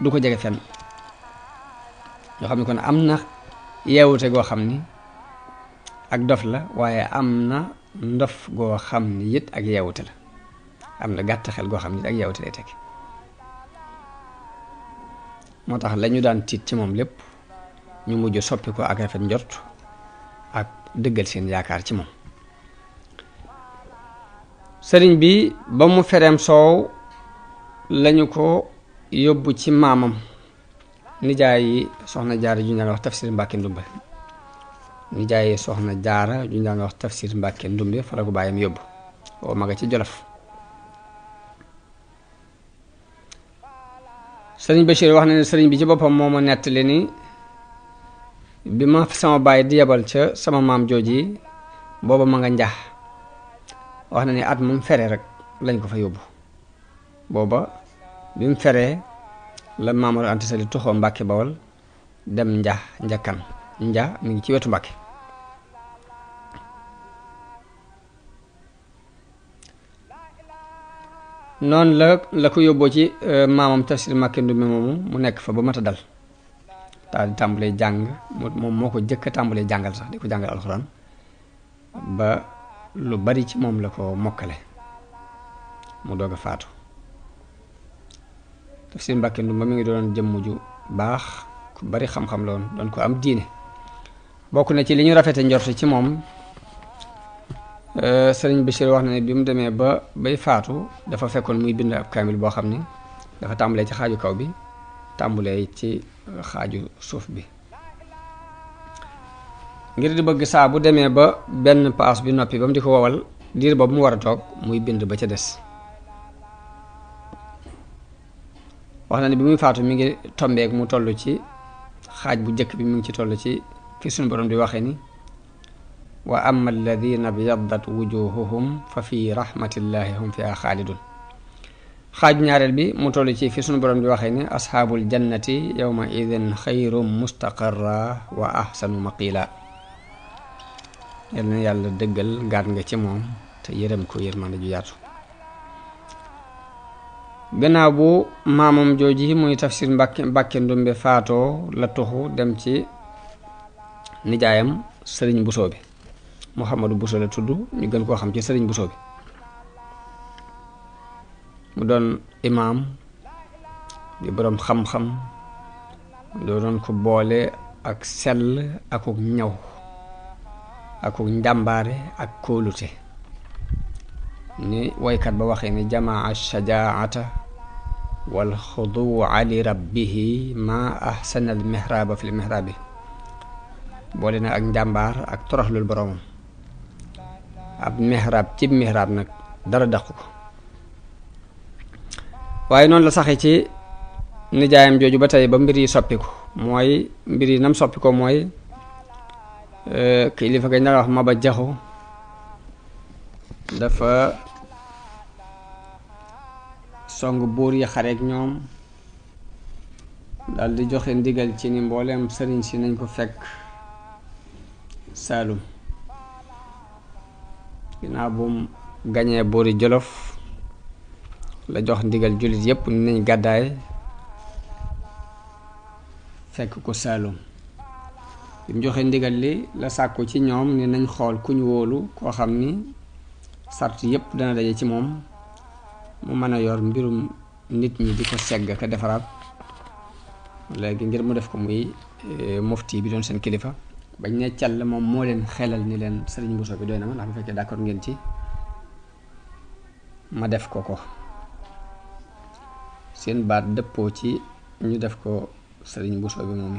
du ko jege fenn ñoo xam ne kon am na yeewute goo xam ni ak dof la waaye am na ndof goo xam ni it ak yeewute la am na gàtt xel goo xam ni it ak yeewute lay tekki moo tax lañu daan tiit ci moom lépp ñu mujj soppi ko ak rafet njort ak dëggal seen yaakaar ci moom sëriñ bi ba mu fereem soow lañu ko yóbbu ci maamam nijaay yi soxna jaara ju ñu daan wax tafsir Mbàkke Ndumbe nijaay yi soxna jaara ju ñu daan wax tafsir Mbàkke Ndumbe fa la ko bàyyam yóbbu oo maga ci Jolof sëriñ Bachir wax na ne sëriñ bi ci boppam moo ma nettali ni bi ma sama baay di yebal ca sama maam jooji booba ma nga njax wax na ni at mu fere rek lañ ko fa yóbbu booba bi mu feree la Maam Mor Anta Sali tuxoo Mbàkke Bawol dem njakkan nja mi ngi ci wetu Mbàkke noonu la ko yóbboo ci maamam tafsir Mbàkke Ndumbe moomu mu nekk fa ba mat a dal daal di tàmbalee jàng moom moo ko jëkk a tàmbalee jàngal sax di ko jàngal alxuraan ba lu bari ci moom la ko mokkale mu doog a faatu tafsir Mbàkke Ndumbe mi ngi doon jëmm ju baax ku bari xam-xam la woon doon ko am diine bokk na ci li ñu rafete njort ci moom sëriñ Bachir wax na ne bi mu demee ba bay faatu dafa fekkoon muy bind ab kaamil boo xam ni dafa tàmbalee ci xaaju kaw bi tàmbalee ci xaaju suuf bi ngir di bëgg saa bu demee ba benn paas bi noppi ba mu di ko wowal diir boobu mu war a toog muy bind ba ca des wax na ne bi muy faatu mi ngi tombeek mu toll ci xaaj bu njëkk bi mu ngi ci toll ci fi suñu borom di waxee ni wa amma alladina byaddat wujuhuhum fa fi rahmatillahi hum fiha xaalidun xaaju ñaareel bi mu toll ci fi suñu borom di waxee ni asxaabul jannati yawma idin xayrum mustaqarra wa ahsanu maqila yal na yàlla dëggal gaat nga ci moom te yërëm ko yërmande ju yaatu gannaaw bu maamam jooji muy tafsir Mbàkke Ndumbe faatoo la tuxu dem ci nijaayam sëriñ Busoo bi Muhammadu Buso la tudd ñu gën koo xam ci sëriñ Buso bi mu doon imaam di boroom xam-xam doon ko boole ak sell akuk ñaw akuk njàmbaare ak kóolute ni woykat ba waxee ni jamaa shajaata wal xuduwa li rabbihi ma ahsana al mihraaba fi l mihraabi boole na ak njàmbaar ak toroxlul boroomam ab mihraab ci mihraab nag dara daqu ko waaye noonu la saxee ci nijaayam jooju ba tey ba mbir yi soppiku mooy mbir yi nam soppi ko mooy kilifa gañ na wax Maba Jaxu dafa song buur yi xareek ñoom dal di joxe ndigal ci ni mbooleem sëriñ si nañ ko fekk Saalum ginnaaw bu mu gañee buuri Jolof la jox ndigal jullit yépp ni nañ gàddaay fekk ko Saalum bi mu joxe ndigal li la sàkku ci ñoom ni nañ xool ku ñu wóolu koo xam ni sart yépp dana daje ci moom mu mën a yor mbirum nit ñi di ko segg ka defaraat léegi ngir mu def ko muy mufti bi doon seen kilifa bañ ne càll moom moo leen xelal ni leen sëriñ Buso bi doy na ma ndax bu fekkee d'accord ngeen ci ma def ko seen baat dëppoo ci ñu def ko sëriñ Buso bi moom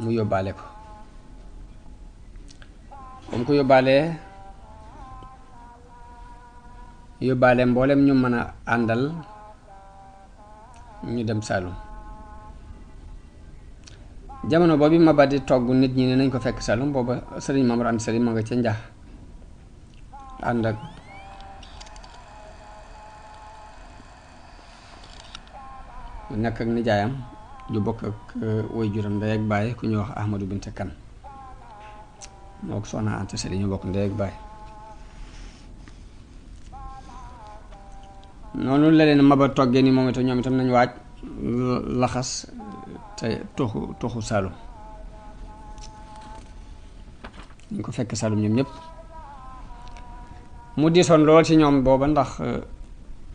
mu yóbbaale ko ba mu ko yóbbaale mboolem ñu mën a àndal ñu dem Saalum jamono boobu Maba di togg nit ñi ne nañ ko fekk Saalum booba sëriñ Maam Mor Anta Sali ma nga ca njax ànd ak nekk ak nijaayam ju bokk ak woy juram ndey ak baay ku ñuy wax Ahmadu Binte Kan moo ko Soxna Anta Sali ñu bokk ndey ak baay noonu la leen Maba toggee ni moom itam ñoom itam nañ waaj laxas te toxu Saalum ñu ko fekk Saalum ñoom ñëpp mu diisoon lool ci ñoom booba ndax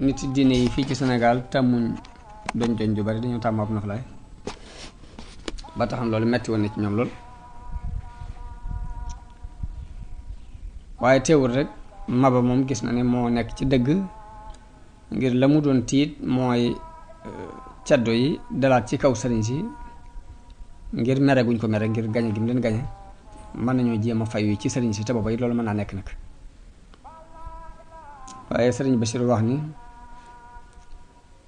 nit diine yi fii ci Sénégal tàmmuñ doñ ju bari dañoo tàmm ab noflaay ba taxam loolu metti woon na ci ñoom lool waaye teewul rek Maba moom gis na ne moo nekk ci dëgg ngir la mu doon tiit mooy caddo yi dalaat ci kaw sëriñ si ngir mere guñ ko mere ngir gañe gi mu leen gañe mën nañoo jéem a fayu ci sëriñ si te booba it loolu mën naa nekk nag. waaye sëriñ Bachir wax ni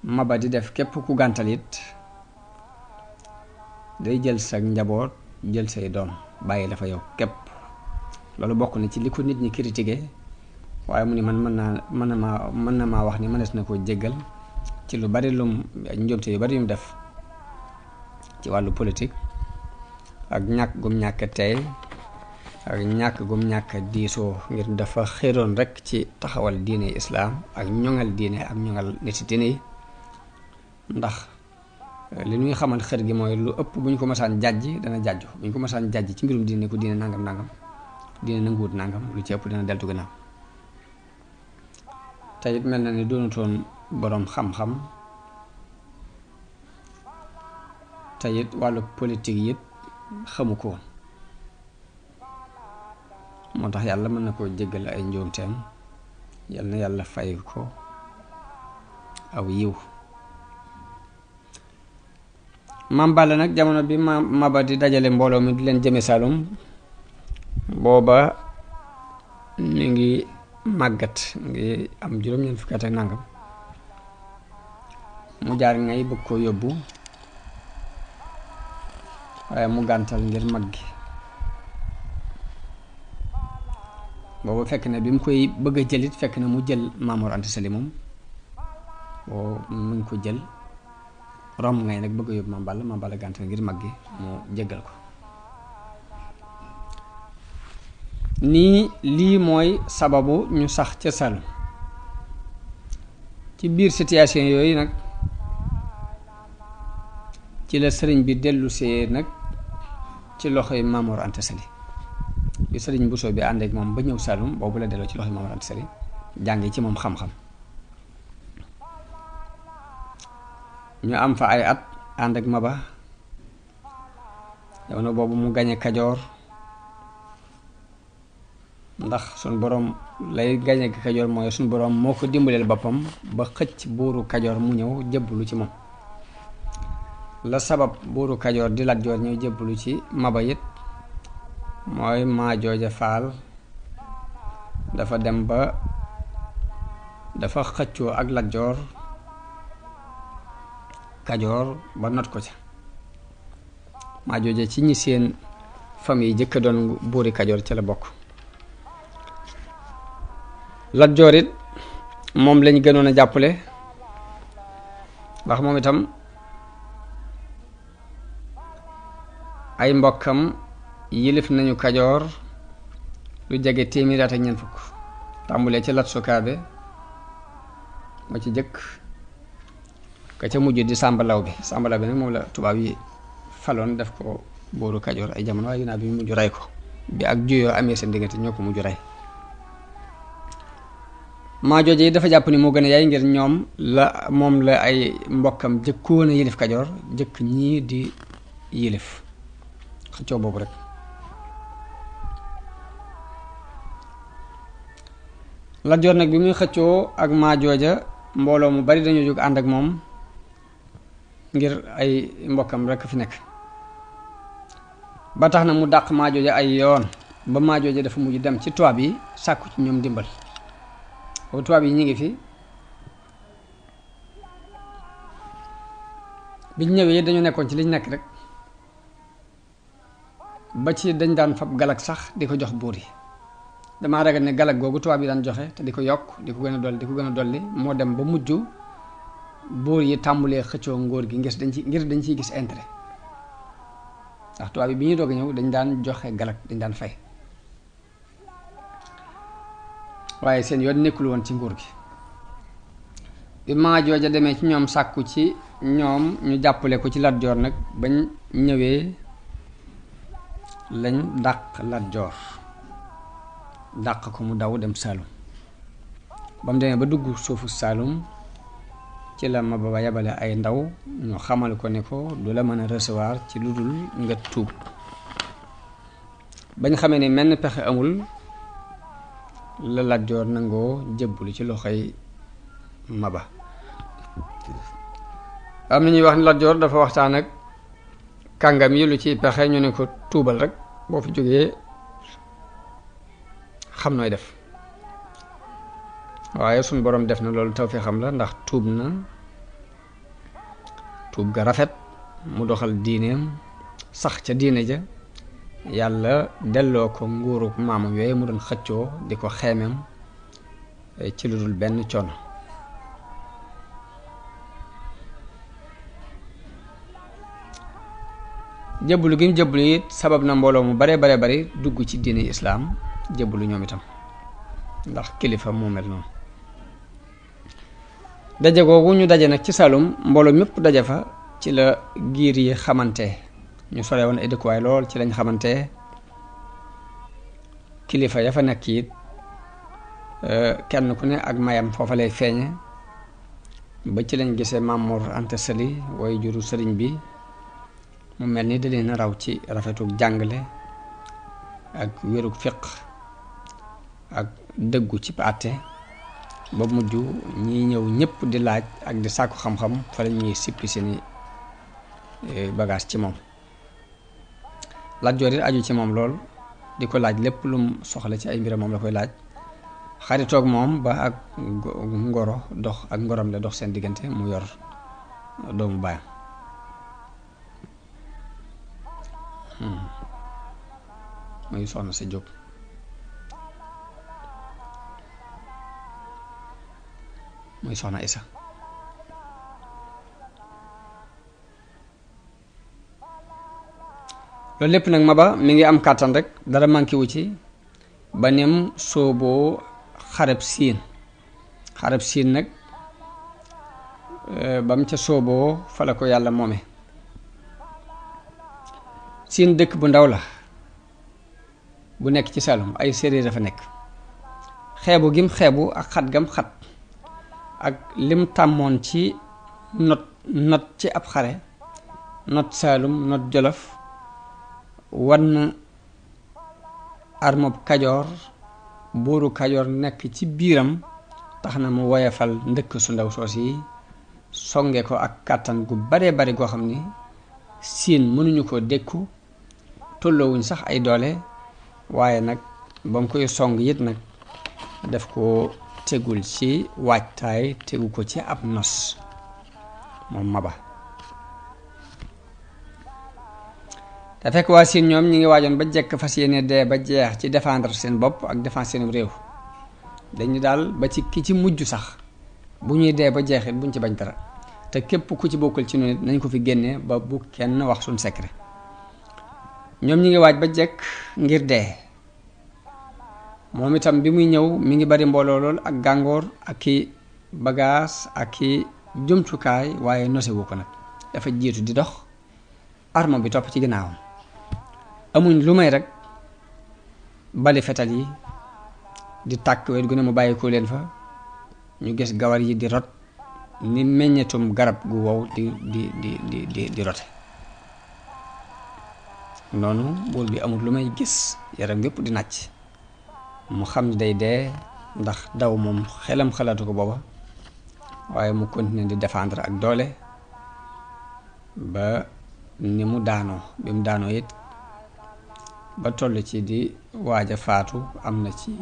Maba di def képp ku gàntal it day jël sa njaboot jël say doom bàyyi la fa yow képp. loolu bokk na ci li ko nit ñi critiqué waaye mu ni man mën na maa wax ni mënees na koo jéggal ci lu bari lum njuumte yu bari yum def ci wàllu politique ak ñàkk gum ñàkk tey ak ñàkk gum ñàkk diisoo ngir dafa xéroon rek ci taxawal diine islaam ak ñoŋal diine ak ñoŋal niti diine yi. ndax li ñuy xamal xër gi mooy lu ëpp bu ñu ko masaan jàjj dana jàjju bu ñu ko masaan jàjj ci mbirum diine ko diine nangam nangam diine nanguwut nangam lu ci ëpp dana deltu gannaaw. te it mel na ni doonutoon boroom xam-xam te it wàllu politique it xamu ko woon moo tax yàlla mën na koo jéggal ay njuumteem yal na yàlla fay ko aw yiw. Maam Balla nag jamono bi Maba di dajale mbooloo mi di leen jëme Saalum booba mi ngi màggat ngi am juróom-ñeent fukki at ak nangam mu jaar ngay bëgg koo yóbbu waaye mu gàntal ngir mag gi. booba fekk na bi mu koy bëgg a jëlit fekk na mu jël Maam Mor Anta Sali moom boo mu ngi ko jël romb ngay nag bëgg a yóbbu Maam Balla gàntal ngir mag gi mu jéggal ko. lii mooy sababu ñu sax ca Saalum. ci biir situation yooyu nag ci la sëriñ bi dellusee nag ci loxoy Maam Mor Anta Sali bi sëriñ Bousso bi ànd ak moom ba ñëw Saalum boobu la delloo ci loxoy Maam Mor Anta Sali jànge ci moom xam-xam. ñu am fa ay at ànd ak Maba jamono boobu mu gañe Kajoor ndax suñ boroom lay gañe Kajoor mooy suñ boroom moo ko dimbaleel boppam ba xëcc buuru Kajoor mu ñëw jébbalu ci moom. la sabab buuru Kajoor di Lat Joor ñëw jébbalu ci Maba it mooy Maajooja Faal dafa dem ba dafa xëccoo ak Lat Joor Kajoor ba not ko ca. Maajooja ci ñi seen famille jëkk doon buuri Kajoor ca la bokk. Lat Joor it moom lañ gënoon a jàppale ndax moom itam ay mbokkam yilif nañu Kajoor lu jege téeméeri at ak ñeent fukk tàmbulee ci Lat Sukaabe ma ci jëkk ka ca mujj di Sàmba Lawbe nag moom la tubaab yi faloon def ko buuru Kajoor ay jamono waaye ginnaaw bi mujj rey ko bi ak juyoo amee seen diggante ñoo ko mujj rey. Maajooja yi dafa jàpp ni moo gën a yaay ngir moom la ay mbokkam jëkkoon a yilif Kajoor jëkk ñii di yilif xëccoo boobu rek. Lat Joor nag bi muy xëccoo ak Maajooja mbooloo mu bari dañoo jóg ànd ak moom ngir ay mbokkam rek fi nekk ba tax na mu dàq Maajooja ay yoon ba Maajooja dafa mujj dem ci tubaab yi sàkku ci ñoom dimbal. boobu tubaab yi ñu ngi fi biñ ñëwee dañu nekkoon ci liñ nekk rek ba ci dañ daan fab galag sax di ko jox buur yi. damaa ragal ne galag googu tubaab yi daan joxe te di ko yokk di ko gën a dolli moo dem ba mujj buur yi tàmbulee xëccoo ngóor gi ngir dañ ciy gis intérêt ndax tubaab yi bi ñuy doog a ñëw dañ daan joxe galag dañ daan fay waaye seen yoon nekkul woon ci nguur gi. bi Maajooja demee ci ñoom sàkku ci ñoom ñu jàppale ko ci Lat Joor nag bañ ñëwee lañ dàq Lat Joor dàq ko mu daw dem Saalum ba mu demee ba dugg suufu Saalum ci la Maba ba yabale ay ndaw ñu xamal ko ne ko du la mën a recevoir ci lu dul nga tuub bañ xamee ne menn pexe amul la Lat Joor nangoo jébbalu ci loxoy Maba. am na ñuy wax ni Lat Joor dafa waxtaan ak kàngam yi lu ci pexe ñu ne ko tuubal rek boo fi jógee xam nooy def, waaye suñ boroom def na loolu tawfeexam la ndax tuub na tuub ga rafet, mu doxal diineem sax ca diine ja, yàlla delloo ko nguuruk maamam yooyu mu doon xëccoo di ko xeemeem ci lu dul benn coono. jébbalu gi mu jébbalu it sabab na mbooloo mu bare bari dugg ci diine islaam jébbalu ñoom itam ndax kilifa moo mel noonu. daje googu ñu daje nag ci Saalum mbooloo mépp daje fa ci la giir yi xamante, ñu sore woon ay dëkkuwaay lool ci lañ xamante. kilifa ya fa nekk it kenn ku ne ak mayam foofa lay feeñe ba ci lañ gisee Maam Mor Anta Sali way juru sëriñ bi mu mel ni da leen raw ci rafetuk jàngale ak wérug fiq ak dëggu ci àtte ba mujj ñi ñëw ñëpp di laaj ak di sàkku xam-xam fa la ñuy sippi seeni bagage ci moom. Lat Joor it aju ci moom lool di ko laaj lépp lum soxla ci ay mbiram moom la koy laaj, xaritoog moom ba ak ngoro dox ak ngorom la dox seen diggante mu yor doomu baayam. muy soxna sa Jóob. muy soxna Isa. loolu lépp nag Maba mi ngi am kàttan rek dara manqué wu ci ba nim sooboo xareb siin nag ba mu ca sooboo fa la ko yàlla moome. siin dëkk bu ndaw la bu nekk ci Saalum, ay séeréer dafa nekk. xeebu gim xeebu ak xat gam xat ak lim tàmmoon ci not ci ab xare, not Saalum not Jolof, wan armob Kajoor, buuru Kajoor nekk ci biiram, tax na mu woyefal ndëkk su ndaw soos yi songe ko ak kàttan gu bare bari goo xam ni siin mënuñu ko dékku, tolloowuñ sax ay doole, waaye nag ba mu koy song it nag def ko tegul ci waajtaay, tegu ko ci ab nos moom Maba. te fekk waa siin ñoom ñi ngi waajoon ba jekk fas yéene dee ba jeex ci défendre seen bopp ak défendre seen réew. dañu daal ba ci ki ci mujj sax bu ñuy dee ba jeexit buñ ci bañ dara, te képp ku ci bokkul ci noonu nañ ko fi génne ba bu kenn wax suñ secret. ñoom ñi ngi waaj ba jekk ngir dee. moom itam bi muy ñëw mi ngi bari mbooloo lool ak gàngoor ak i bagaas ak i jumtukaay, waaye nosewu ko nag, dafa jiitu di dox, arme bi topp ci ginnaawam. amuñ lu may rek bali fetal yi di tàkk wet gu ne mu bàyyi ko leen fa, ñu gis gawar yi di rot ni meññetum garab gu wow di rote noonu. buur bi amul lu may gis yaram yépp di nàcc, mu xam ni day dee ndax daw moom xelam xalaatu ko booba, waaye mu continuer di défendre ak doole ba ni mu daanoo. bi mu daanoo it ba toll ci di waaj a faatu, am na ci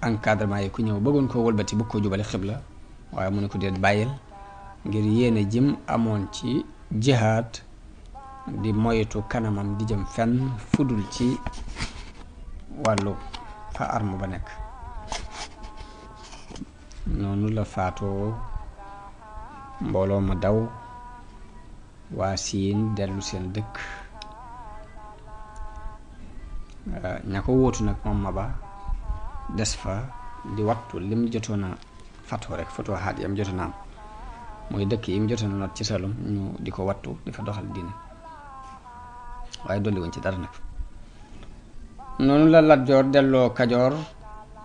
encadrement yi ku ñëw bëggoon koo wëlbati bëgg ko jubale xibla, waaye mu ne ko déet bàyyil, ngir yéene jim amoon ci jihaad di moytu kanamam di jëm fenn fudul ci wàllu fa arme ba nekk. noonu la faatoo, mbooloo ma daw, waa siin dellu seen dëkk. ña ko wóotu nag moom Maba des fa di wattu lim jotoon a fatoo rek fatoo xaat yam jotoon a am, mooy dëkk yi mu jotoon a not ci Saalum, ñu di ko wattu di fa doxal diine, waaye dolli wuñ ci dara nag. noonu la Lat Joor delloo Kajoor,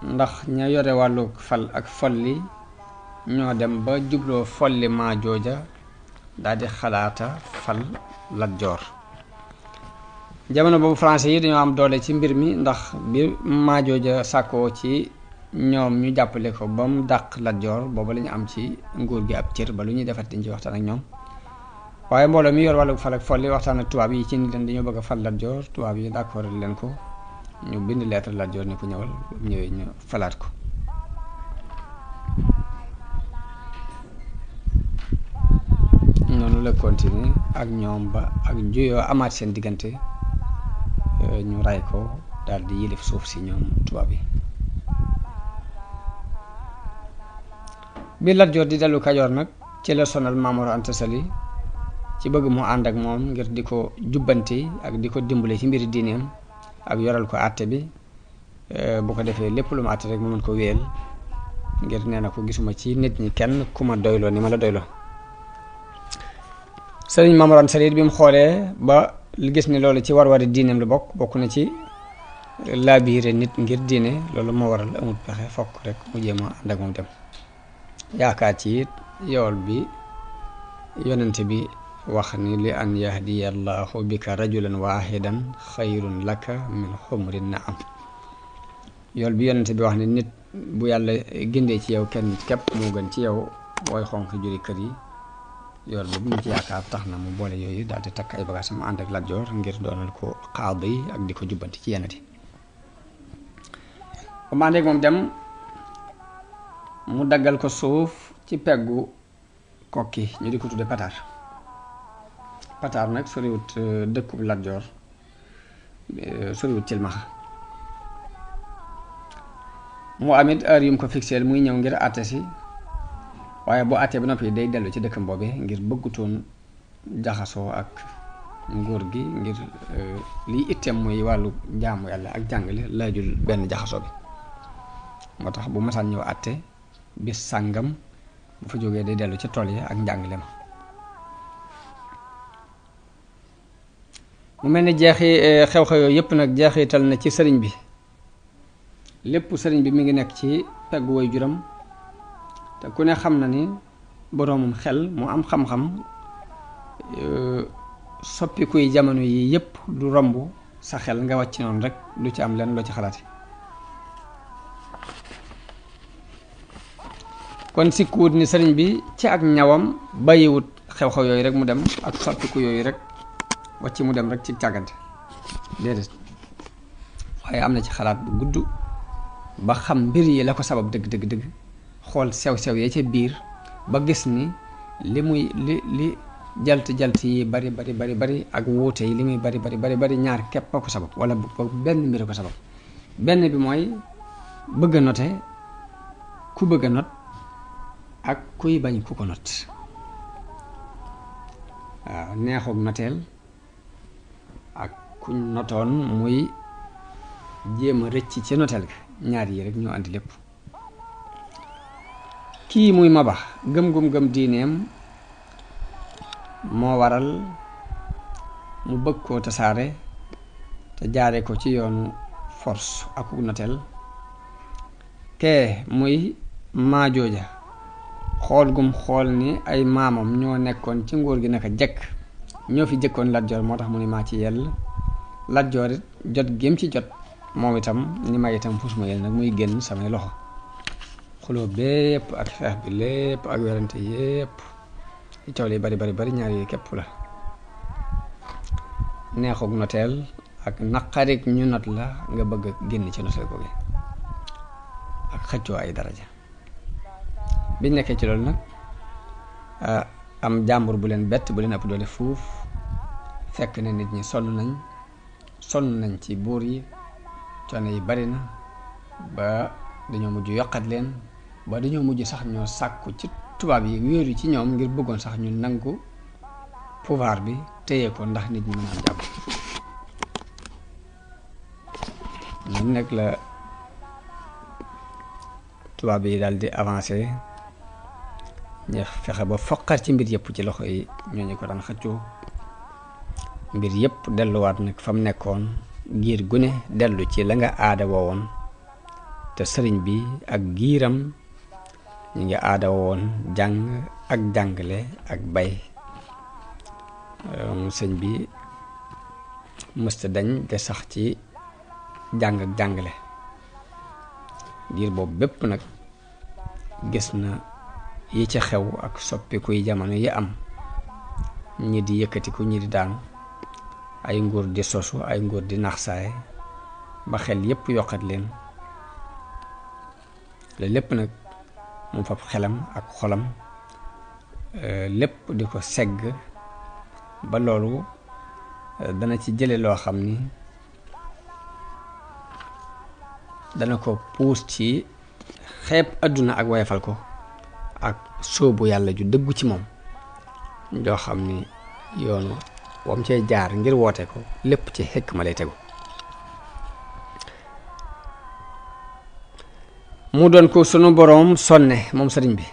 ndax ña yore wàllu fal ak folli ñoo dem ba jubloo folli maa jooja daal di xalaata fal Lat Joor. jamono boobu français yi dañoo am doole ci mbir mi, ndax bi maa jooja sàkkoo ci ñoom ñu jàppale ko ba mu dàq Lat Joor booba la ñu am ci nguur gi ab cër ba lu ñuy defat dañ ci waxtaan ak ñoom waaye mbooloo mi yor wàllu fal ak folli waxtaan ak tubaab yi ci ni leen dañoo bëgg a fal Lat Joor tubaab yi d'accord leen ko ñu bind lettre Lat Joor ni ko ñëwal ñëwee ñu falaat ko noonu la continuer ak ñoom ba ak juyoo amaat seen diggante ñu ray ko daal di yilif suuf si ñoom tubaab yi bi Lat Joor di dellu Kajoor nag ci la sonal Maam Mor Anta Sali ci bëgg mu ànd ak moom ngir di ko jubbanti ak di ko dimbale ci mbiri diineem ak yoral ko àtte bi bu ko defee lépp lu mu àtte rek mu mën ko wéyal ngir nee na ko gisuma ci nit ñi kenn ku ma doyloo ni ma la doyloo sëriñ Maam Mor Anta Sali bi mu xoolee ba gis ni loolu ci war-wari diineem la bokk na ci laabiire nit ngir diine loolu moo waral amul pexe fokk rek mu jéem a ànd ak moom dem yaakaar ci it yool bi yonente bi wax ni li an yahdiya allahu bika rajulan wahidan xayrun laka min xumrin naam yool bi yonente bi wax ni nit bu yàlla gindee ci yow kenn képp moo gën ci yow booy xonq juri kër yi yool boobu mu ci yaakaar tax na mu boole yooyu daal di takk ay bagages mu ànd ak Lat Joor ngir doonal ko xaaba yi ak di ko jubbanti ci yenn yi bu ma àndeek moom dem mu daggal ko suuf ci peggu kokki ñu di ko tudde Pataar nag soriwut dëkkub Lat Joor soriwut Cilmaxa mu amit heure yu mu ko fixeel muy ñëw ngir àtte si waaye boo àttee ba noppi day dellu ci dëkkam boobee ngir bëggutoon jaxasoo ak nguur gi ngir liy itteem muy wàllu jaamu yàlla ak jàngale laajul benn jaxasoo bi moo tax bu masaan ñëw àtte bis sàngam bu fa jógee day dellu ci tool yi ak njàngale ma mu mel ni xew-xew yooyu yëpp nag jeexital na ci sëriñ bi lépp sëriñ bi mi ngi nekk ci peggu way juram te ku ne xam na ni boroomum xel mu am xam-xam soppikuy jamono yi yëpp du romb sa xel nga wàcc noonu rek du ci am leen loo ci xalaati kon sikkuwut ni sëriñ bi ci ak ñawam bàyyiwut xew-xew yooyu rek mu dem ak soppiku yooyu rek wàcc mu dem rek ci càggante déedéet waaye am na ci xalaat bu gudd ba xam mbir yi la ko sabab dëgg xool sew-sew ya ca biir ba gis ni li jalt yi bari ak wuute yi li muy bari ñaar képp a ko sabab wala benn mbir ko sabab benn bi mooy bëgg a note ku bëgg a not ak kuy bañ ku ko not waaw neexoog noteel ak kuñ notoon muy jéem a rëcc ci noteel ga ñaar yi rek ñoo andi lépp kii muy Maba gëm diineem moo waral mu bëgg koo tasaare te jaare ko ci yoonu force ak noteel kee muy Maajooja xool ni ay maamam ñoo nekkoon ci nguur gi naka jëkk ñoo fi jëkkoon Lat Joor moo tax mu ni maa ci yell Lat Joor it jot gém ci jot moom itam ni ma itam fus ma yell nag muy génn samay loxo xuloo bépp ak xeex bi lépp ak werante yépp li coow li bari ñaar yi képp la neexug noteel ak naqarik ñu not la nga bëgg a génn ci noteel googu ak xëccoo ay daraja biñ nekkee ci loolu nag am jàmbur bu leen bett bu leen ëpp doole fuuf fekk na nit ñi sonn nañ ci buur yi coono yi bari na ba dañoo mujj yokkat leen ba dañoo mujj sax ñoo sàkku ci tubaab yi wéeru ci ñoom ngir bëggoon sax ñu nangu pouvoir bi téye ko ndax nit ñi mën a am jàmm ñun nag la tubaab yi daal di avancé ñu fexe ba foqar ci mbir yëpp ci loxo yi ñooñu ko daan xëccoo mbir yëpp delluwaat nag fa mu nekkoon giir gu ne dellu ci la nga aada woowoon te sëriñ bi ak giiram ñu ngi aada woowoon jàng ak jàngale ak bay sëñ bi mësta dañ de sax ci jàng ak jàngale diir boobu bépp nag gis na yi ci xew ak soppiku yi jamono yi am, ñi di yëkkatiku ñi di daanu, ay nguur di sosu ay nguur di naxsaay ba xel yépp yokkat leen. la lépp nag mu fab xelam ak xolam lépp di ko segg ba loolu dana ci jële loo xam ni dana ko puus ci xeeb àdduna ak wayfal ko ak sóobu yàlla ju dëggu ci moom joo xam ni yoonu wam cee jaar ngir woote ko lépp ci xikma lay tegu. mu doon ko sunu boroom sonne moom sëriñ bi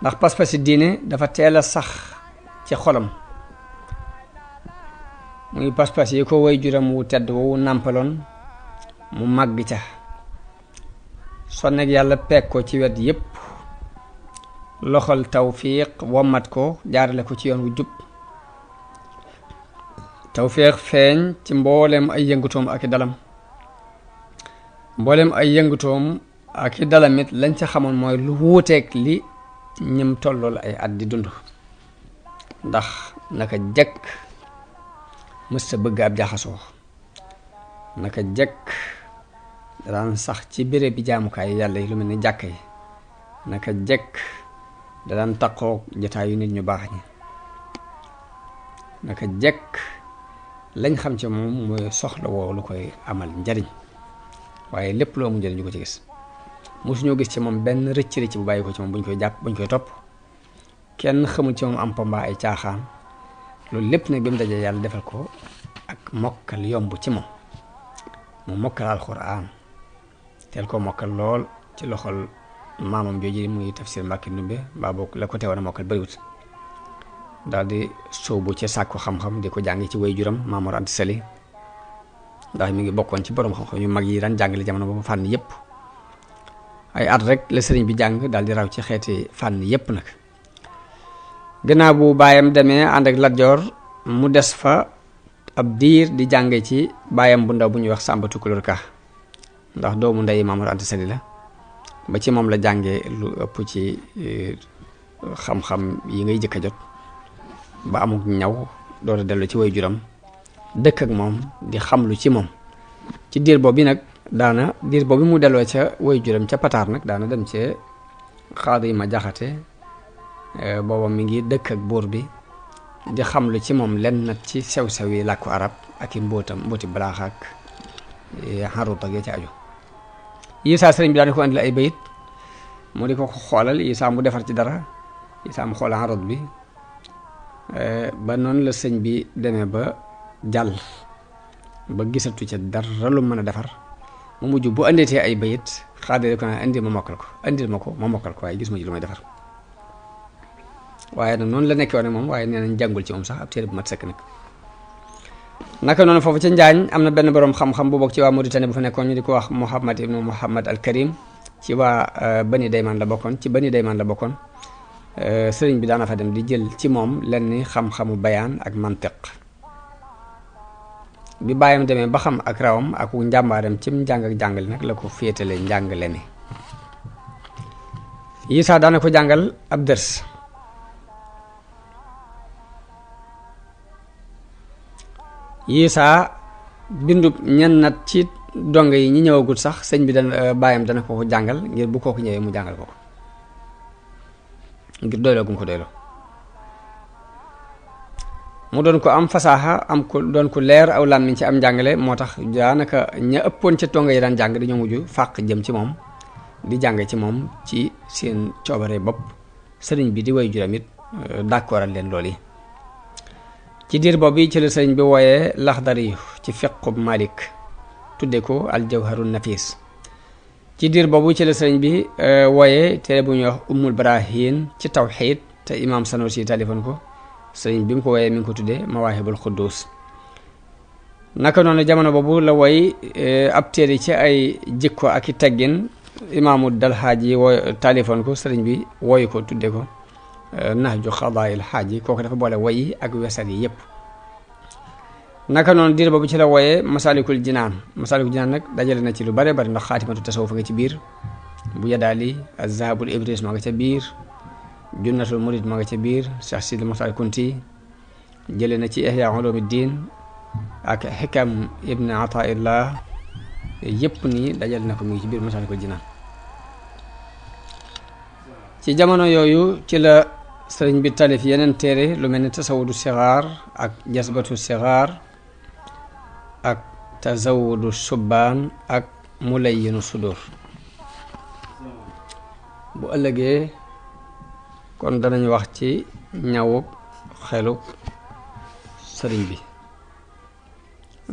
ndax pas-pasi diine dafa teel a sax ci xolam, muy pas-pas yi ko way juram wu tedd wu nàmpaloon mu màgg ca sonnek yàlla peeg ko ci wet yépp, loxol tawfiq wommat ko jaarale ko ci yoon wu jub. tawfiq feeñ ci mboolem ay yëngutoom ak i dalam, mboolem ay yëngutoom ak i dalamit lañ ca xamoon mooy lu wuuteeg li ñim tollool ay at di dund, ndax naka jekk mësta bëgg ab jaxasoo, naka jekk daan sax ci béréb bi jaamukaay yàlla yi lu mel ni jàkka yi, naka jekk daan taqoo jotaayu nit ñu baax ñi, naka jekk lañ xam ci moom mooy soxla woo lu koy amal njariñ, waaye lépp loo mu njariñ ñu ko ci gis. mosuñoo gis ci moom benn rëcc bu bàyyi ko ci moom buñ koy jàpp buñ koy topp, kenn xamul ci moom am pamba ay caaxaan. loolu lépp nag bi mu dajee yàlla defal ko ak mokkal yomb ci moom, mu mokkal alxuraan teel ko mokkal lool ci loxol maamam jooju muy tafsir Mbàkke Ndumbe mbaa boog la ko teewoon a mokkal bëriwut. daal di sóobu ci sàkku xam-xam di ko jàng ci way juram Maam Mor Anta Sali, ndax mi ngi bokkoon ci borom xam-xam yu mag yi daan jàngale jamono boobu fànn yépp. ay at rek la sëriñ bi jàng daal di raw ci xeeti fànn yépp nag. gannaaw bu baayam demee ànd ak Lat Joor mu des fa ab diir di jànge ci baayam bu ndaw bu ñuy wax Sàmba Tukulóor Ka, ndax doomu ndey Maam Mor Anta Sali la, ba ci moom la jànge lu ëpp ci xam-xam yi ngay jëkk a jot ba amuk ñaw door a dellu ci way juram dëkk ak moom di xam lu ci moom. ci diir boobu nag diir boobu mu delloo ca way juram ca Pataar nag daana dem ci Xaadi Ma Jaxate, booba mi ngi dëkk ak buur bi di xam lu ci moom lenn nag ci sew-sew yi làkku arab ak i mbooti balaax ak xarut ak ya ci aju. Isaa sëriñ bi daan ko andil ay bayit mu di ko xoolal, Isaa mu defar ci dara, Isaa mu xoolal xarut bi ba noonu la sëñ bi demee ba jàll ba gisatu ca dara lu mën a defar, mu mujj bu andeetee ay bayit Xaadir ko ne indi ma mokkal ko, indil ma ko ma mokkal ko, waaye gis ma ci lu may defar. waaye nag noonu la nekkee woon moom, waaye nee nañ jàngul ci moom sax ab téere bu mat sëkk nag. naka noonu foofu ca Njaañ am na benn boroom xam-xam bu bokk ci waa Mauritanie bu fa nekkoon ñu di ko wax Muhammad ibnu Muhammad al Karim, ci waa Bani Daymaan la bokkoon, sëriñ bi daana fa dem di jël ci moom lenn xam-xamu bayaan ak mantiq. bi bàyyam demee ba xam ak rawam ak njàmbaaram ci njàng ak jàngale nag la ko féetale njàngale mi. Isaa daana ko jàngal ab dërs, Isaa bindub ñenn nat ci dongo yi ñi ñëwagul sax sëñ bi bàyyam dana ko jàngal ngir bu kooku ñëwee mu jàngal ko ngir doyloo gum ko doyloo. mu doon ko am fasaaxa am ko doon ko leer aw làmmiñ ci am njàngale, moo tax daanaka ña ëppoon ca dongo yi daan jàng dañoo mujj fàq jëm ci moom di jàng ci moom ci seen coobare bopp. sëriñ bi di way juram it d'accordal leen loolu yi. ci diir boobu ci la sëriñ bi wooyee Laxdari ci fiqub Malik tudde ko Aljawharun Nafis. ci diir boobu ci la sëriñ bi wooyee téere bu ñuy wax Ummul Barahin ci tawxiid te imaam Sanusi talifoon ko, sëriñ bi mu ko wooyee mi ngi ko tuddee Mawaahibul Quddus. naka noonu jamono boobu la woy ab téere ci ay jikko ak i teggin imaamu Dalhaaji talifoon ko, sëriñ bi wooyu ko tudde ko Nahju Qadaa'il Haaji. kooku dafa boole woy ak wesar yi yépp. naka noonu diir boobu ci la wooyee Masaalikul Jinaan nag dajale na ci lu bare bari ndax xaatimatu tasawuf nga ci biir bu yadaali az-zahabul ibris ma nga ca biir junnatul murid ma nga ca biir Cheikh Sidi Moxtaar Kunti jële na ci ihya ulumuddin ak xikam ibn ataillah yëpp nii dajale na ko mi ngi ci biir Masaalikul Jinaan ci jamono yooyu ci la sëriñ bi talif yeneen téere lu mel ni tasawudu sixaar ak jasbatu sixaar ak tazawudu subbaan ak mulayyinu sudur bu ëllëgee kon danañ wax ci ñawub xelub sëriñ bi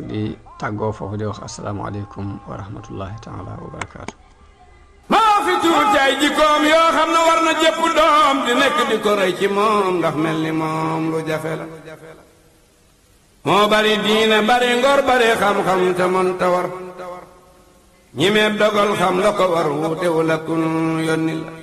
di tàggoo foofu di wax asalaamaaleykum wa rahmatullahi taala wa barakaatu. maa fi tuuti ay jikkoom yoo xam ne war na jëpp doom di nekk di ko roy ci moom ndax mel ni moom lu jafe la moo bari diine bari ngor bari xam-xam te mën ta war ñi mee dogal xam la ko war wuute wu la kun yónni la